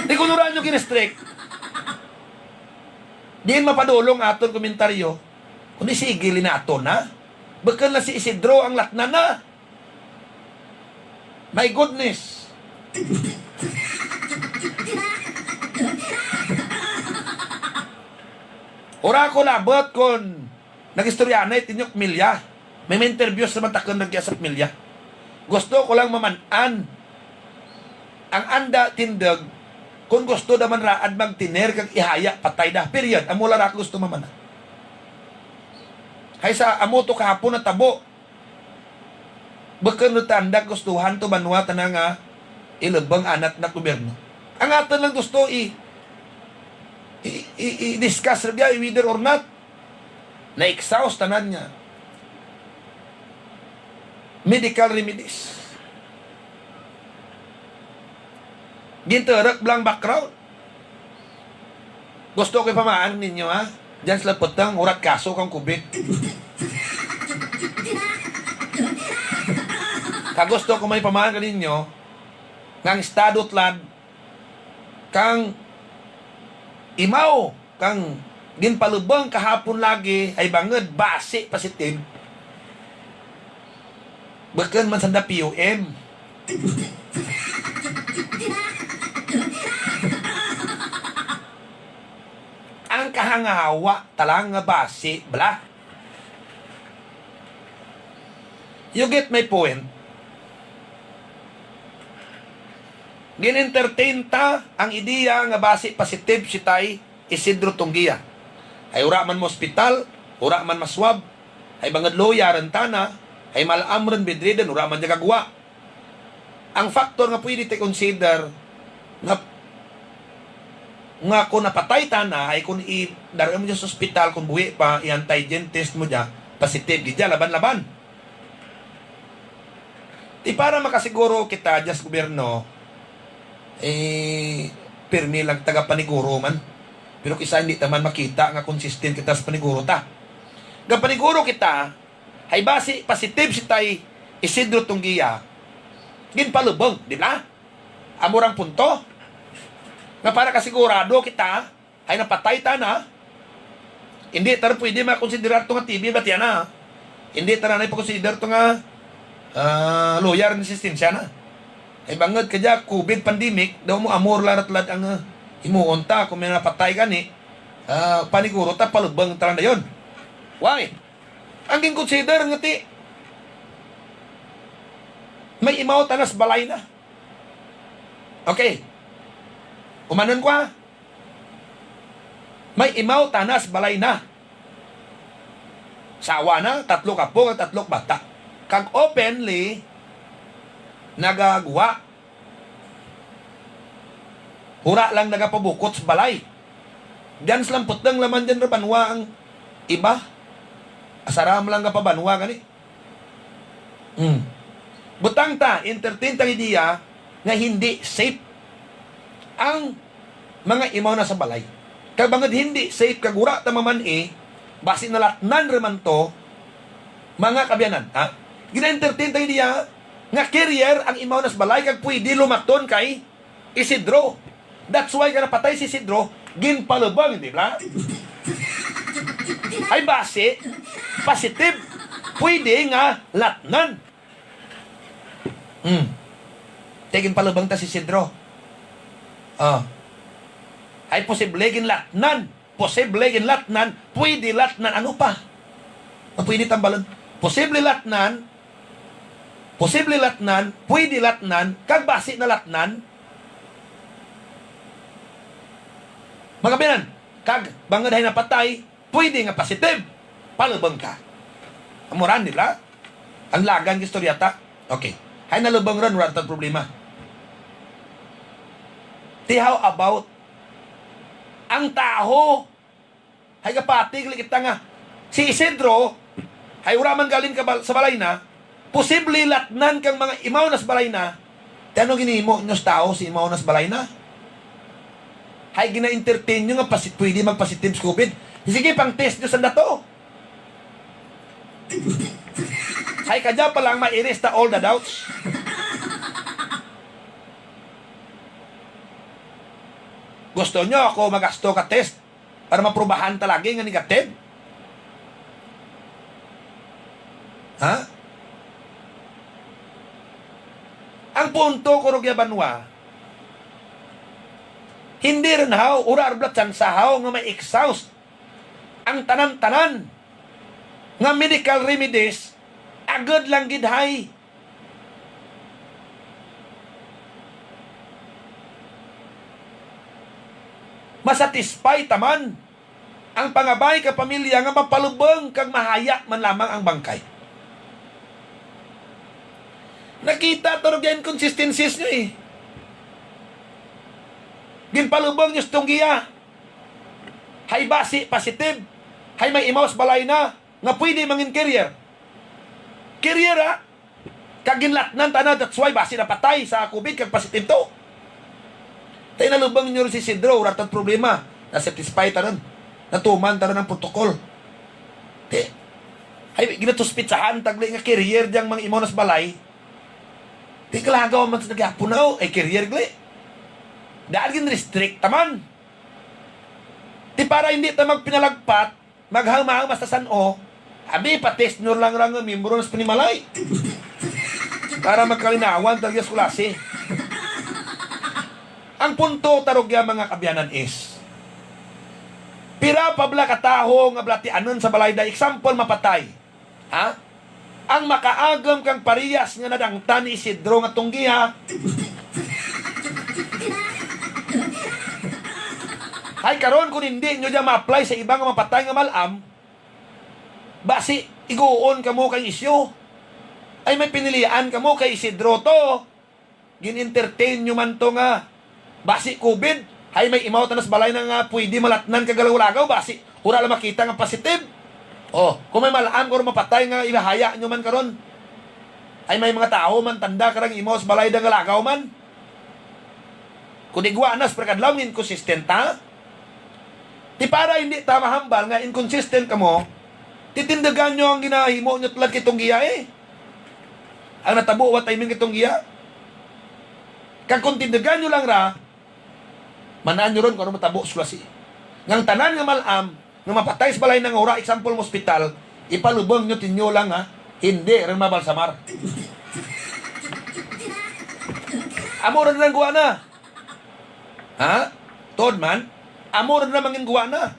Di kun hura nyo gin-restrict, diin mapadulong aton komentaryo, kundi sige linaton na. Bukon lang si Isidro ang latnan na. My goodness. Ura ko labot kon nag-istorya na itinyo pamilya. May ma-interview sa matakan nagya sa pamilya. Gusto ko lang maman-an ang anda tindog kung gusto naman raad magtiner kag ihaya patay da. Period. Amo lang ako gusto maman-an. Hay sa amo to kahapon natabo. Bukon no tanda gustuhan to banwa tana nga ilubong anat na gobyerno. Ang aton lang gusto i, i, i, i-discuss ra biya, whether or not na-exhaust tanan nga medical remedies. Ginturok bala ang background. Gusto ko ipamaan ninyo, ha? Diyan sila putang, urat kaso kang COVID. Kag gusto ko may pamaan kaninyo, nga ang estado tulad kang imaw kang ginpalubong kahapon lagi ay bangod basi positive. Bukon man sanda P U M. Ang kahangawa talang nga basi, bala. You get my point? Gin-entertain ta ang ideya nga basi positive si Tay Isidro Tunggia. Ay ura man mo ospital, ura man maswab, ay bangod luya ran tana, ay malam ran bedridden, ura man niya kagwa. Ang factor nga pwede ta consider nga, nga kung napatay tana, ay kung i-, dara mo dyan sa ospital, kung buhi pa, i-antigen test mo dyan, positive gid dyan, laban-laban. Di para makasiguro kita dyan sa gobyerno, eh, pirmi lang tagapaniguro man. Pero kisa hindi ta man makita nga consistent kita sa paniguro ta. Gapaniguro kita, hay basi positive si Tay Isidro Tunggia, ginpalubong, di ba? Amo rang punto. Nga para kasigurado kita, ay napatay ta na, hindi ta pwede makonsiderar to nga T B batiana. Hindi ta na pagkonsiderar to nga, ah, loyal resistensya na. Ay bangod ka dya, COVID pandemic, daw mo amor lang tulad ang, ah, himuon ta, kung may napatay gani, ah, paniguro ta, palubang ta lang dayon. Why? Ang ginconsider nga ti, may imaw tanas balay na. Okay. Umanon ko, ha? May imaw tanas balay na. Sawa na, tatlo ka po, tatlo ka bata. Kag openly, nagagwa. Hura lang nagapabukot sa balay. Diyan sa lampot lang laman diyan ra banwa ang iba. Asaram lang ka pa banwa gani. Hmm. Butang ta, entertain ta ang ideya nga hindi safe ang mga imaw na sa balay. Kag bangod hindi safe, kag wala ta maman-i, basi nalatnan ra man to, mga kabyanan, ha? Gina-entertain ta ang ideya nga carrier ang imaw na sa balay, kag pwede lumaton kay Isidro. That's why ka napatay si Isidro, ginpalubang, di ba? Ay basi, positive, pwede nga latnan. Hmm. Te, ginpalubang ta si Isidro. Ah. Ay posible ginlatnan. Posible ginlatnan. Pwede latnan. Ano pa? Ang pwede tambalan. Posible latnan. Posible latnan. Pwede latnan. Kag basi na latnan. Mga binan, kag bangod hay napatay, pwede nga positive. Palubong ka. Amuran nila. Ang lagan nga istorya ta. Okay. Hay nalubong ron, wala tang problema. Ti, how about ang taho? Hay kapati, gali kita nga si Isidro, hay wala man galing ka bal-, sa balay na, posible latnan kang mga imaw na sa balay na. Ti ano ginimo nyo sa tao si imaw na sa balay na? Hay gina-entertain nyo nga pasi-, pwede magpositive sa COVID. Sige, pang test nyo sa dato. Hay kadya pa lang, ma-erase ta all the doubts. Gusto nyo ako magasto ka test para maprubahan ta lagi nga negative? Ha? Ang punto ko, Rugya Banwa, hindi rin haw, ura arbla tsansa haw nga may exhaust ang tanan-tanan nga medical remedies, agud lang gid hay masatisfy taman ang pangabay ka pamilya nga mapalubong kag mahaya man lamang ang bangkay. Nakita to nga inconsistencies nyo eh. Ginpalubong nyo sa tunggiya. Hay basi positive. Hay may imaw sa balay na nga pwede mangin carrier. Carrier, ha? Kag ginlatnan tana, that's why basi napatay sa COVID kag positive to. Tay nalubang nyo rin si Isidro, wala tang problema. Na-satisfy ta rin. Natuman ta rin ang protocol. Ti, ay, ginatuspitsahan tagli nga carrier diyang mga imaw nas balay. Ti kalagaw man sa nagyapon na, oh, ay carrier gali. Daan gin-restrict ta man. Ti para hindi ta magpinalagpat, maghangmahang basta san-o, abi, pa-test nyo lang ra nga miyembro nas panimalay. Para magkalinawan talaga sa klase. Ang punto, tarog ya, mga kaabyanan, is, pira pa bala ka tawo nga balatianon sa balay, day, example, mapatay. Ha? Ang makaagom kang parehas nga nadangtan ni Isidro nga tunggiha. Hay karon, kung hindi nyo dyan ma-apply sa iba nga mapatay nga mal-am, basi iguon kamo kay isyu. Ay may pinilian kamo kay Isidro to. Gin-entertain nyo man to nga basi covid, hay may imaw ta nas balay na nga pwede malatnan kag galagaw-lagaw, basi wala lang makita nga positive. Oh, kung may mal-am karon mapatay nga ihaya nyo man karon, ay may mga tawo man tanda karang imaw sa balay da nga lagaw man. Kung igwa nas pagkadlaw, inconsistent ta. Ti para hindi ta mahambal nga inconsistent kamo, titindugan nyo ang ginahimo nyo tulad kay tunggiha, eh. Ang natabo wa timing kay tunggiha. Kag kung tindugan nyo lang ra, manaan nyo ron kung ano matabo sa klase. Nga ang tanan nga mal-am, nga mapatay sa balay na nga wala, example, mo ospital, ipalubong nyo tinyo lang, ha, hindi rin mabalsamar. Amo rin lang guwa na. Ha? Tod man, amo rin na mangin guwa na.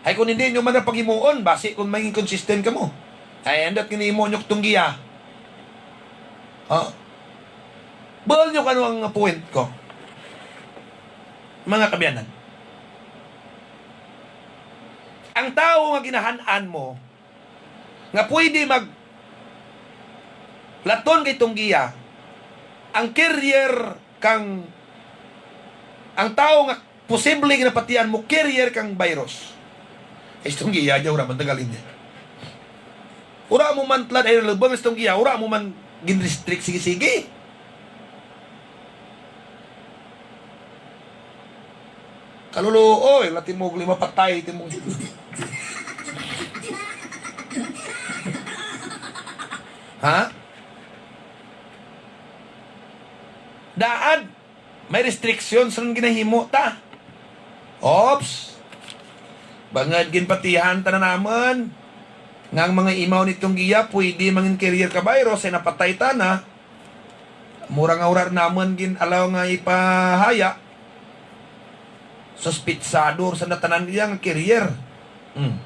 Ay, kung hindi nyo man na paghimuon, basi kung may inconsistent kamo. Ay, andot ginimo nyo tunggiya. Ha? Bahal nyo kano ang point ko, mga kabiyanan. Ang tao nga ginahan-an mo, nga pwede mag laton kay tunggiya, ang carrier kang, ang tao nga posible ginapatian mo, carrier kang virus. Ay, tunggiya, diya, wala man tagalin niya. Wala mo man tlad ay nalubang sa tunggiya, wala mo man gin-restrict, sige-sige. Kaluluoy, la timog lima patay, timog. Ha? Daan, may restrictions ron ginahimo ta. Ops. Bangod ginpatihan ta na naman nga ang mga imaw ni tunggiya pwede mangin carrier ka virus ay napatay ta na. Mura nga wala namon gin-allow nga ipahaya. Suspitsado sa natanan iya nga carrier. Hmm.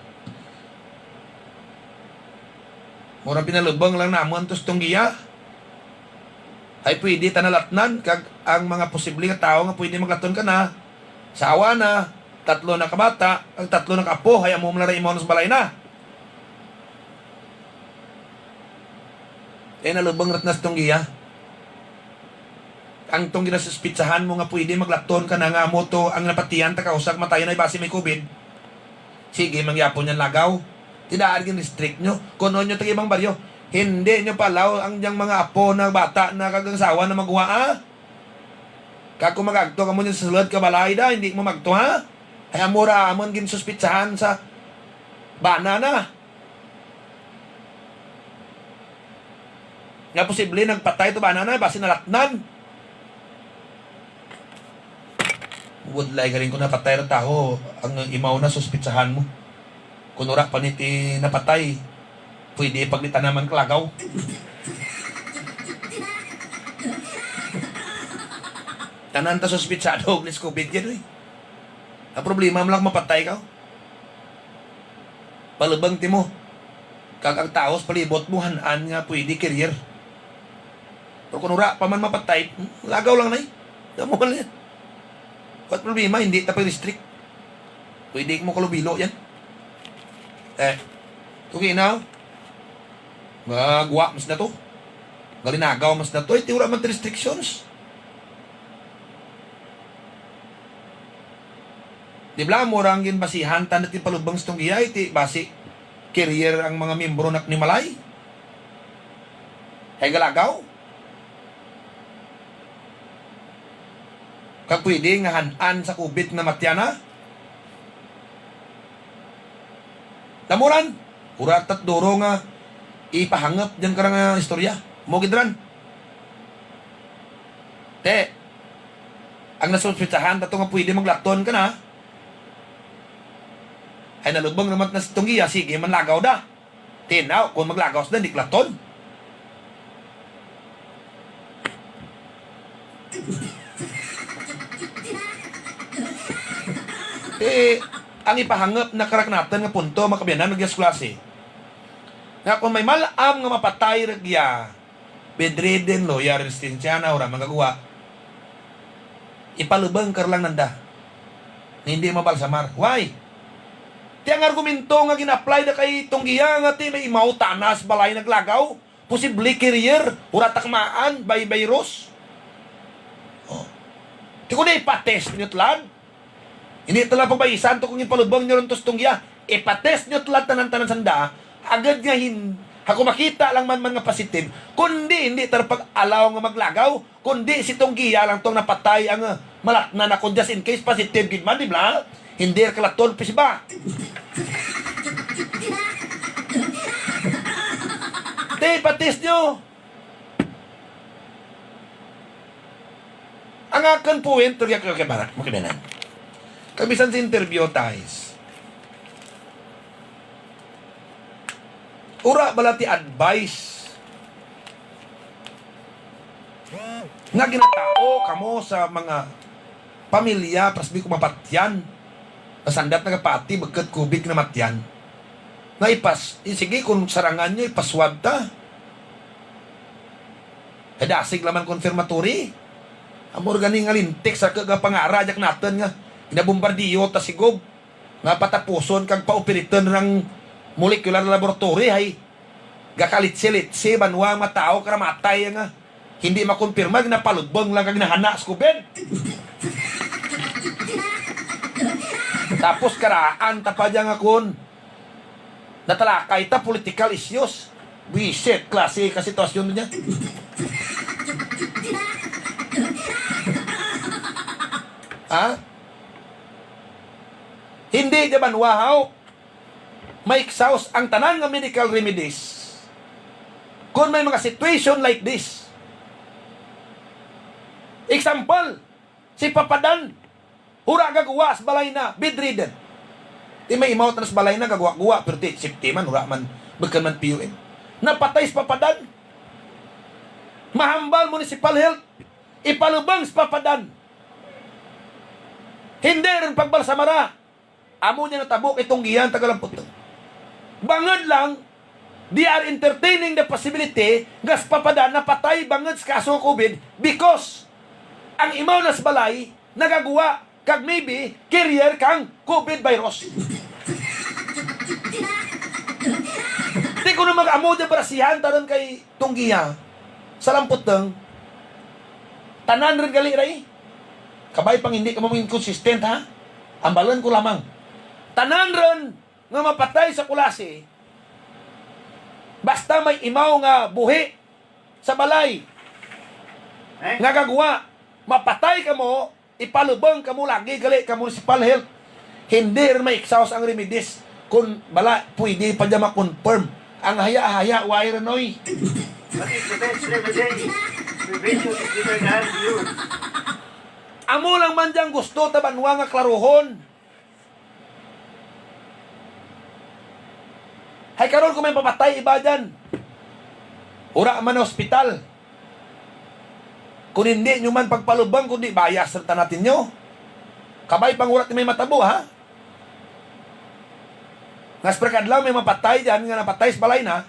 Mura pinalubong lang namon tos tunggiya. Ay pwede ta nalatnan kag ang mga posible nga tawo nga pwede maglaton ka na, sawa na, tatlo na ka bata, ang tatlo na ka apo, ay amo man lang ra imaw sa balay na. Eh, nalubong rat nas tunggiya. Ang tong ginasuspitsahan mo nga pwede maglaton ka na nga amo to ang napatian ta ka usa ka matayon ay basi may covid. Sige, mangyapon yan lagaw. Ti daan gin-restrict nyo. Kuno nyo tag ibang baryo, hindi nyo palaw ang diyang mga apo na bata na kag ang asawa na magwa, ah. Kag kung mag-agto kamo dyan sa sulod ka balay da, hindi mo magto, ha? Ay amo ra amon ginsuspitsahan sa bana na. Nga posible nagpatay to bana na, basi nalatnan. Budlay galing ko napatay ra taho, ang imaw na suspitsahan mo. Kun wala pa ni ti napatay, pwede pag di tanaman kalagaw. Tanan ta suspitsado og lis covid yan, eh. Ang problema mo lang mapatay ka. Palubang ti mo. Kag ang tawo sa palibot mo han-an nga pwede carrier. Pero kung wala pa man mapatay, hmm, lagaw lang na eh. Damo na yan. What problema, hindi ta pa restrict. Pwede mo kalubilo yan. Eh, okay na. Magwa mas na to. Galinagaw mas na to. Eh, ti wala man restrictions. Di bala, mura ang ginbasihan ta na ti palubang sa tong iyay, ti basi carrier ang mga miyembro na ni Malay. Kay galagaw. Kag pwede nga han-an sa COVID na matyan na. Damuran, ura tat duro nga ipahangop dyan ka nga istorya. Mo gid ran. Te, ang nasuspetsahan tato nga pwede maglaton ka na, ay nalubong naman na si Tunggiya, sige man lagaw da. Tinaw, kung maglagaw sila, di klaton. Eh, ang ipahangop na karak naton nga punto, mga kaabyanan, nagyas klase. Nga kung may malam nga mapatay ra giya, bedridden, loya, resistensya na, wala magagawa. Ipalubang ka lang nanda. Nga hindi mabalsamar. Why? Ti ang argumento nga gina-apply na kay Tunggiya nga ti may imaw tanas balay naglagaw. Posible carrier, ura takmaan by virus. Oh. Ti kung ipatest nyo tlad, hindi tala pagbayisan to kung ipalubang nyo lang to sa Tunggiya. Ipatest nyo tala tanan-tanan sanda. Agad nga hin-, ako makita lang man, man nga positive. Kundi hindi tala pag-alaw nga maglagaw. Kundi si Tunggiya lang tong napatay ang, uh, malatnan ako just in case positive gid man, di ba? Hindi kalaton pis ba? Te, ipatest nyo. Ang akon point, okay, okay, okay, barak, makibanan. Kabisan sa interview, tais. Ura bala ti advice nga ginatao kamo sa mga pamilya, pasbi ko mapatyan. Nasandat nagapati, bukod COVID na matyan. Nga ipas-, i-, sige, kung sarangan nyo, ipaswab ta. Kay dasig laman confirmatory. Amo gani nga lintik sa kagapangara, jak naton nga ginabombardiyo ta si Gob. Nga patapuson kag paupiriton rang molecular laboratory, hay. Gakalitsi-litsi banwa nga tawo karamatay nga hindi makonfirma, ginapalubong lang kag nahana sa COVID. Tapos karaan ta pa dyan nga kun natalakay ta political issues. Buisit, klase ka sitwasyon niya. Ha? Hindi dyan banwa, haw. May exhaust ang tanan nga medical remedies. Kung may mga situation like this, example, si Papa Dan, hura gagawa sa balay na, bedridden. Di may imaw tanan sa balay na, gagawa-gawa, pero di, safety man, hura man, bukod man P U N. Napatay si Papa Dan. Mahambal municipal health, ipalubang si Papa Dan. Hindi rin pagbalsamara. Amo niya natabo kay Tunggiya ang tagalamputong. Bangod lang, they are entertaining the possibility nga si Papa Dan napatay bangod sa kaso nga COVID because ang imaw na sa balay nagagwa kag maybe carrier kang COVID virus. Di ko na mag-amo di barasihan taron kay Tunggiya, sa lamputong, tanan rin gali ra eh. Kabay pang hindi ka mo maging consistent, ha? Ambalan ko lamang. Tanan rin nga mapatay sa Culasi, basta may imaw nga buhi sa balay, eh? Nga gagwa, mapatay ka mo, ipalubong kamo lagi gali ka municipal health. Hindi rin may exhaust ang remedies kung bala pwede pa dyan ma-confirm. Ang haya-haya, why, Renoy? What is the best remedy? Prevention is better than cure. Amo lang man dyan gusto ta banwa nga klaruhon. Hay karon kung may papatay iba dyan, ura man hospital. Kung hindi nyo man pagpalubang, kundi bias ra ta natin nyo. Kabay pang ura ti may matabo, ha? Nga sa pagkadlaw may mapatay dyan nga napatay sa balay na,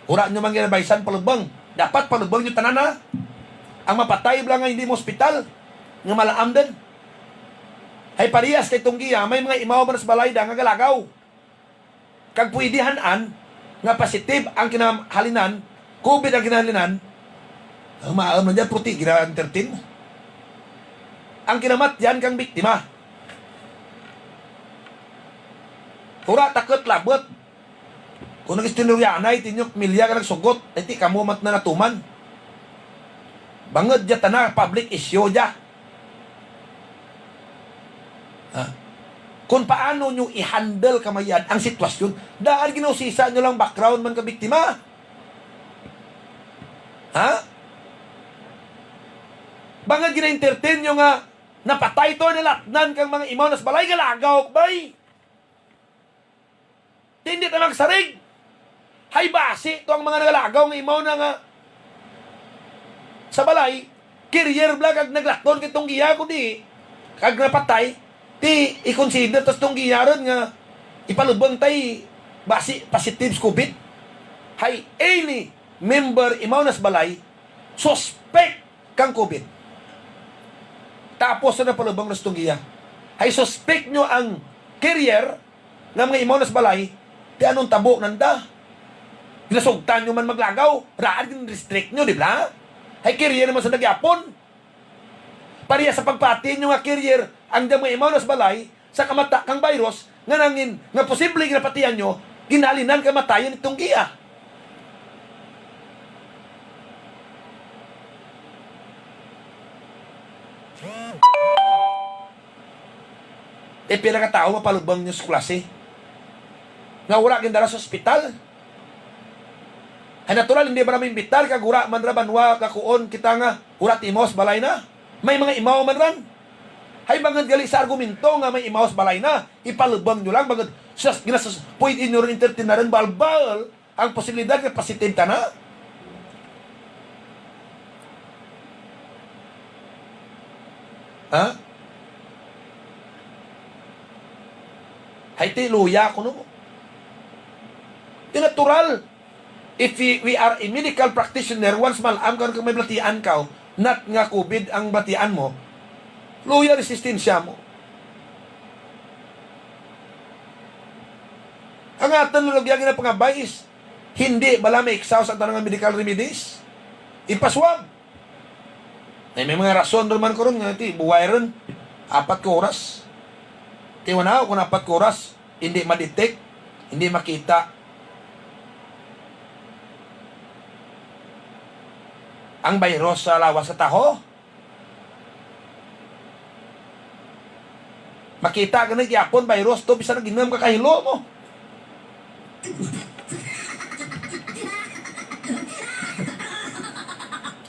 ura nyo man ginabaysan palubang. Dapat palubang nyo tanan na. Ang mapatay bala nga hindi mo ospital, nga malaam din. Ay parehas kay Tunggiya, may mga imaw man sa balay da nga galagaw. Kag pwede han-an nga positive ang kinahalinan, COVID ang kinahalinan, ang maaam na dyan, puti, gira entertain. Ang kinamatyan kang biktima. Ura takot labot. Kung nag-istoryahanay, tinyok milya ka nagsugot, ay ti kamo mat na natuman. Bangod dya tana, public issue dya. kung paano nyo i-handle kamayan ang sitwasyon. Daan ginausisa nyo lang background man ka biktima. Ha? Bangod gina-entertain nyo nga napatay to, nalatnan kang mga imaw na sa balay, galagaw, bay. Di, hindi ta magsarig. Hay basi to ang mga nagalagaw nga imaw na nga sa balay, carrier bala kag naglaton kay Tunggiya, kundi kag napatay, ti i-consider tas Tunggiya ron nga ipalubang tay basi positive sa COVID. Hay any member imaw na sa balay, suspect kang COVID. Tapos na palubang na sa Tunggiya. Hay suspect nyo ang carrier nga mga imaw na sa balay, ti anong tabo nanda? Ginasugtan nyo man maglagaw, raan gin-restrict nyo, di ba? Hay carrier naman sa nagyapon. Pareha sa pagpati nyo nga carrier ang dang mga imaw na sa balay, sa kamata kang virus nga nangin nga posible ginapatihan nyo, ginhalinan kamatayon ni Tunggiya. E pila ka tawo mapalubang nyo sa klase nga wala gindala sa ospital? Ay natural, hindi man ra maimbitar kag wala man ra banwa kakuon kita nga wala timos balay na. May mga imaw man ran. Hay bangod gali sa argumento nga may imaw sa balay na, ipalubang nyo lang, bangod sa ginasus-, pwede nyo rin entertainan, balbal ang posibilidad nga positive ka na. Ha? Hay ti luya ko no. Ti natural. If we, we are a medical practitioner, once malam ka, kung may balatian ka, not nga COVID ang balatian mo, luya resistensya mo. Ang aton lugya ginapangabay is, hindi bala ma-exhaust ang tanan nga medical remedies? Ipaswab. Ay, may mga rason naman ko ron nga, ti, buway ron. Apat ka oras. Ti, wala, kung apat ka oras, hindi ma-detect, hindi makita ang virus sa lawas sa taho. Makita ka na gyapon virus to, bisan nag-inom ka kahilo mo.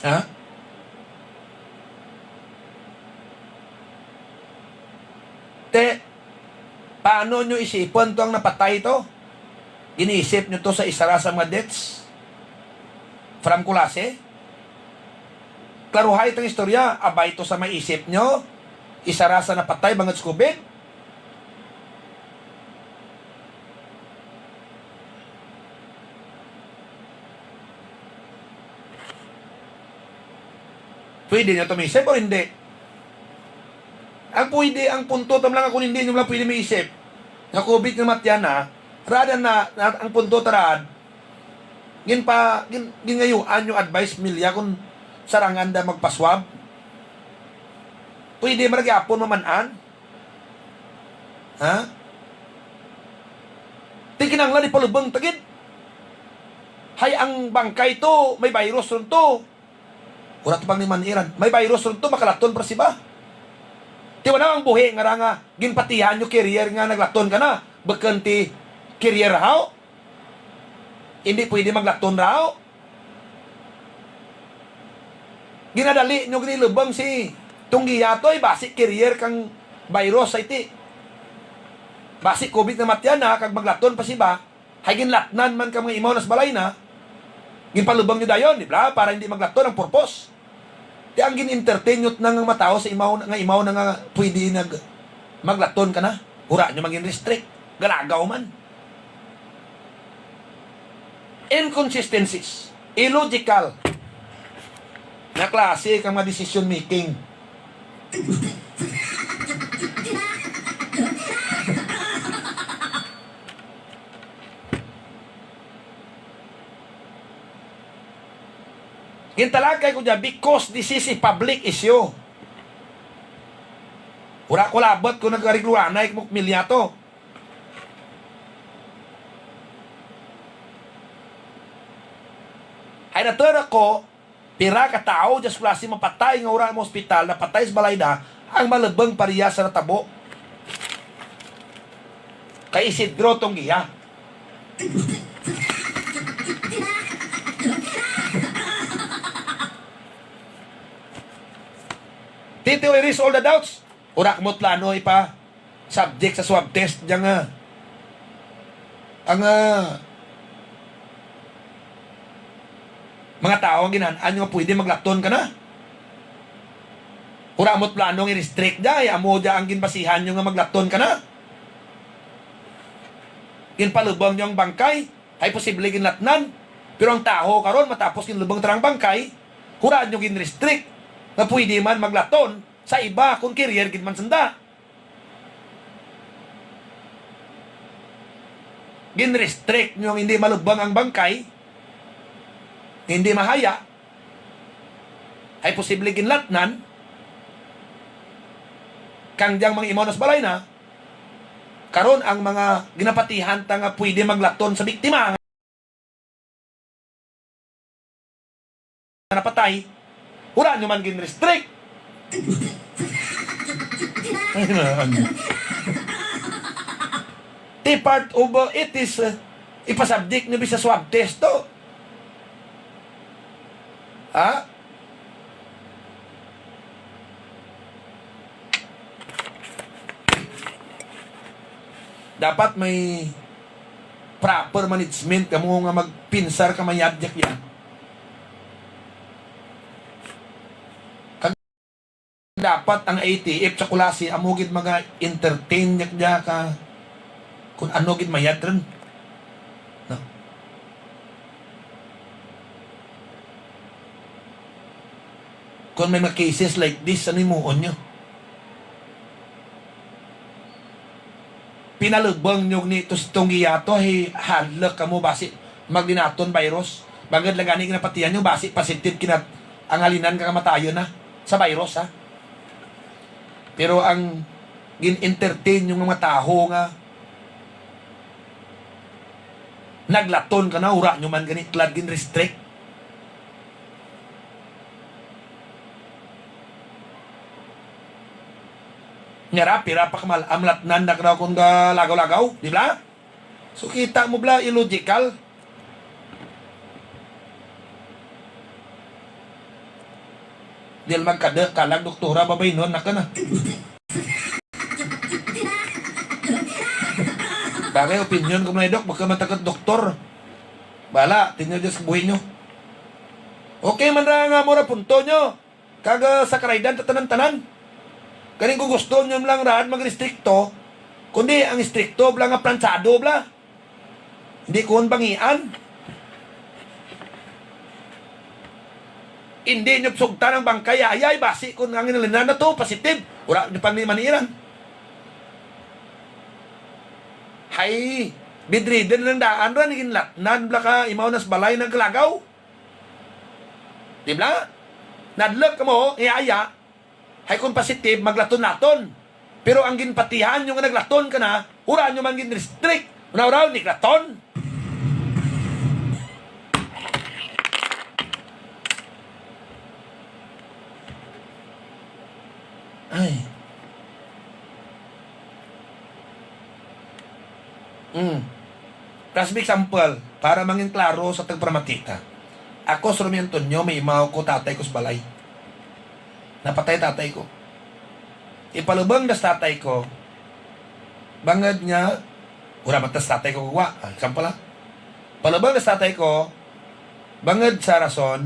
Ha? Te, paano nyo isipon to ang napatay to? Giniisip nyo to sa isara sa mga deaths from Culasi? Klaruhay itong istorya, abay to sa maisip nyo, isara sa napatay bangod sa COVID? Pwede nyo to maisip o hindi? Ang pwede, ang punto tam lang, kung hindi nyo lang pwede maisip nga COVID nga matyan na, rada na, na, ang punto tarad, gin pa, gin, gingayuan nyo advice milya kung sarangan da magpaswab. Pwede man gyapon maman-an. Ha? Ti kinahanglan ipalubang ta gid. Hay ang bangkay to, may virus ron to. Wala to pang ni maniran. May virus ron to, makalaton pa si ba? Ti wala ang buhi nga ra nga ginpatihan nyo carrier nga naglaton ka na. Bukon ti carrier haw? Hindi pwede maglaton raw. Ginadali nyo ginilubong si Tunggiya toy, basi carrier kang virus sa iti. Basi COVID na matyan na, kag maglaton pa si ba, hay ginlatnan man ka mga imaw nas balay na, ginpalubong nyo dayon, di ba? Para hindi maglaton ang purpose. Ti ang gin-entertain nyo na nga matawo sa imaw, nga imaw na nga pwede nag, maglaton ka na. Hura nyo magin restrict. Galagaw man. Inconsistencies. Illogical. Nga klase ka mga decision making. Gintalagay ko niya because this is a public issue. Wala ko labot kung nag-arigluanay mo milya to. Ay natura ko, pira ka tawo, just klase mapatay nga wala mo ospital, napatay sa balay na, ang malabang pareha sa natabo. Kay Isidro tong giya. Tito, erase all the doubts. Wala kamo plano ipa-subject sa swab test dyan nga ang, ah, mga tao ang ginhan-an nyo nga pwede maglaton ka na. Wala mo't plano nga i-restrict dya, ay amo dya ang ginbasihan nyo nga maglaton ka na. Ginpalubong nyo ang bangkay, ay posible ginlatnan. Pero ang taho karon, matapos ginlubong ta ang bangkay, wala nyo gin-restrict nga pwede man maglaton sa iba kung carrier gid man sanda. Gin-restrict nyo nga hindi malubong ang bangkay, hindi mahaya, ay posible ginlatnan, kang diyang mga imaw nas balay na, karon ang mga ginapatihan ta nga pwede maglaton sa biktima nga napatay, wala nyo man gin-restrict. Ay, na, ano? Ti part of, uh, it is, uh, ipasabdik nyo bisa swab test to. Ha? Dapat may proper management kamo nga magpinsar ka mayad, Jack, ya. Kag dapat ang I T F sa Culasi amo gid maga-entertain, Jack, ya, ka kung ano gid mayad ron. No? Kung may mga cases like this, ano himuon nyo? Pinalubong nyo ni tus-, tong giyato, hi-, hadlok kamo basi maglinaton virus. Bangod lang gani ginapatihan nyo, basi positive kinat-, ang halinan ka kamatayon na sa virus, ha? Pero ang gin-entertain nyo nga mga taho nga naglaton ka na, wala nyo man gani tulad gin-restrict. Nga ra, pira pa kamal-, amlatnan na ka daw kung galagaw-lagaw, di ba? So, kita mo bala, illogical. Dil magkada, kalag doktora, babay nun, naka na. Bagay, opinion ko man, Dok, baka matagat doktor. Bala, tinyo Diyos sa buhay nyo. Okay man ra nga mura punto nyo. Kag, ah, sa karaydan ta tanan-tanan. Ganing kung gusto nyo lang raad mag-restrikto, kundi ang istrikto bala nga planchado bala. Hindi ko bangian. Hindi nyo sugtan ang bangkay, ayay, basi kung ang inalinan na to, positive. Wala, di pa ni maniran. Hay, bedridden lang daan ra, ginlatnan bala ka, imaw nas balay nagkalagaw. Di ba? Nadlok ka mo, iya-iya. Hay kung positive, maglaton-laton. Pero ang ginpatihan nyo nga naglaton ka na, wala nyo man gin-restrict. Uraw-uraw, naglaton. Ay. Mm. Classic example, para mangin klaro sa tagparamatita. Ako, si Romy Antonio, may imaw ko, tatay ko sa balay. Napatay tatay ko. Ipalubong das tatay ko, bangod nga, wala man tas tatay ko kuha. Ah, example, ha. Palubong das tatay ko, bangod sa rason,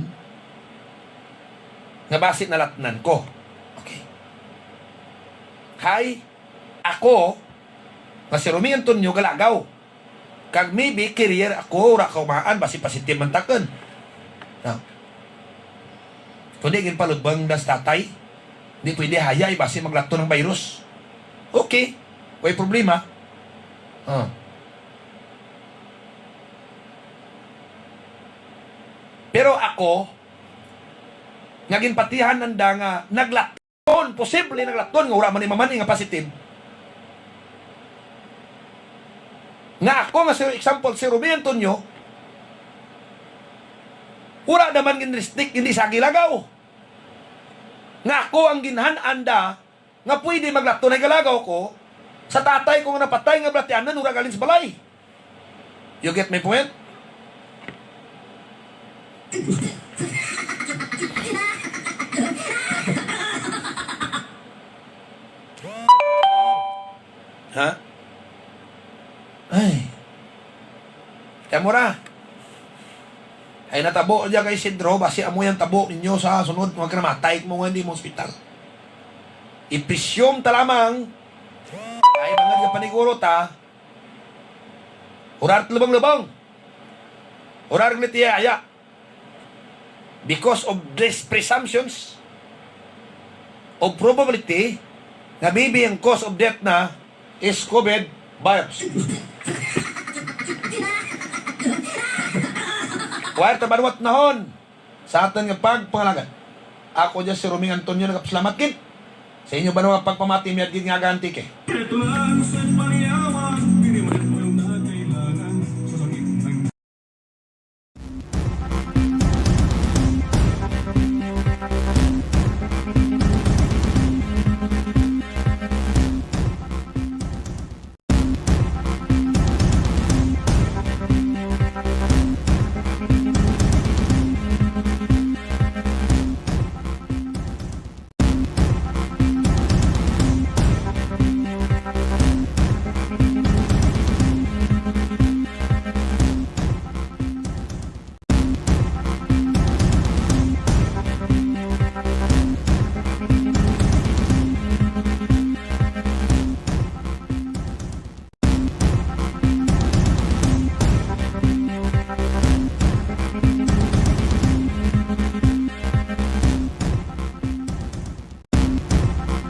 nga basi nalatnan ko. Okay. Hay, ako, nga si Romy Antonio galagaw. Kag maybe carrier ako, wala ka umaan, basi positive man takon. No. Kundi ginpalubong das tatay, di pwede hayay, basi maglato ng virus. Okay, way problema. Ah. Pero ako, nga ginpatihan nanda nga naglato, posible naglaton nga wala man ni mamani nga positive. Nga ako nga, si, example, si Ruby Antonio, wala naman gin-restrict, hindi sa gilagaw. Nga ako ang ginhan-an da nga pwede maglaton ay galagaw ko, Sa tatay ko nga napatay nga balatianan, ura galin sa balay. You get my point? Ha? Ay. Kaya mo ra. Ay natabo dyan kay Isidro, basi amo yan tabo ninyo sa sunod, magkanamatay mo nga hindi mo ospital. I-presume ta lamang, ay mga paniguro ta, urar lubang-lubang. Urar nitiya, aya. Because of these presumptions of probability, nga maybe ang cause of death na is COVID virus. Wala ta banwat nahon sa aton nga pagpangalagad. Ako dyan si Roming Antonio, nagapasalamat gid sa inyo banwa pagpamati, miyad gid nga aga Antique.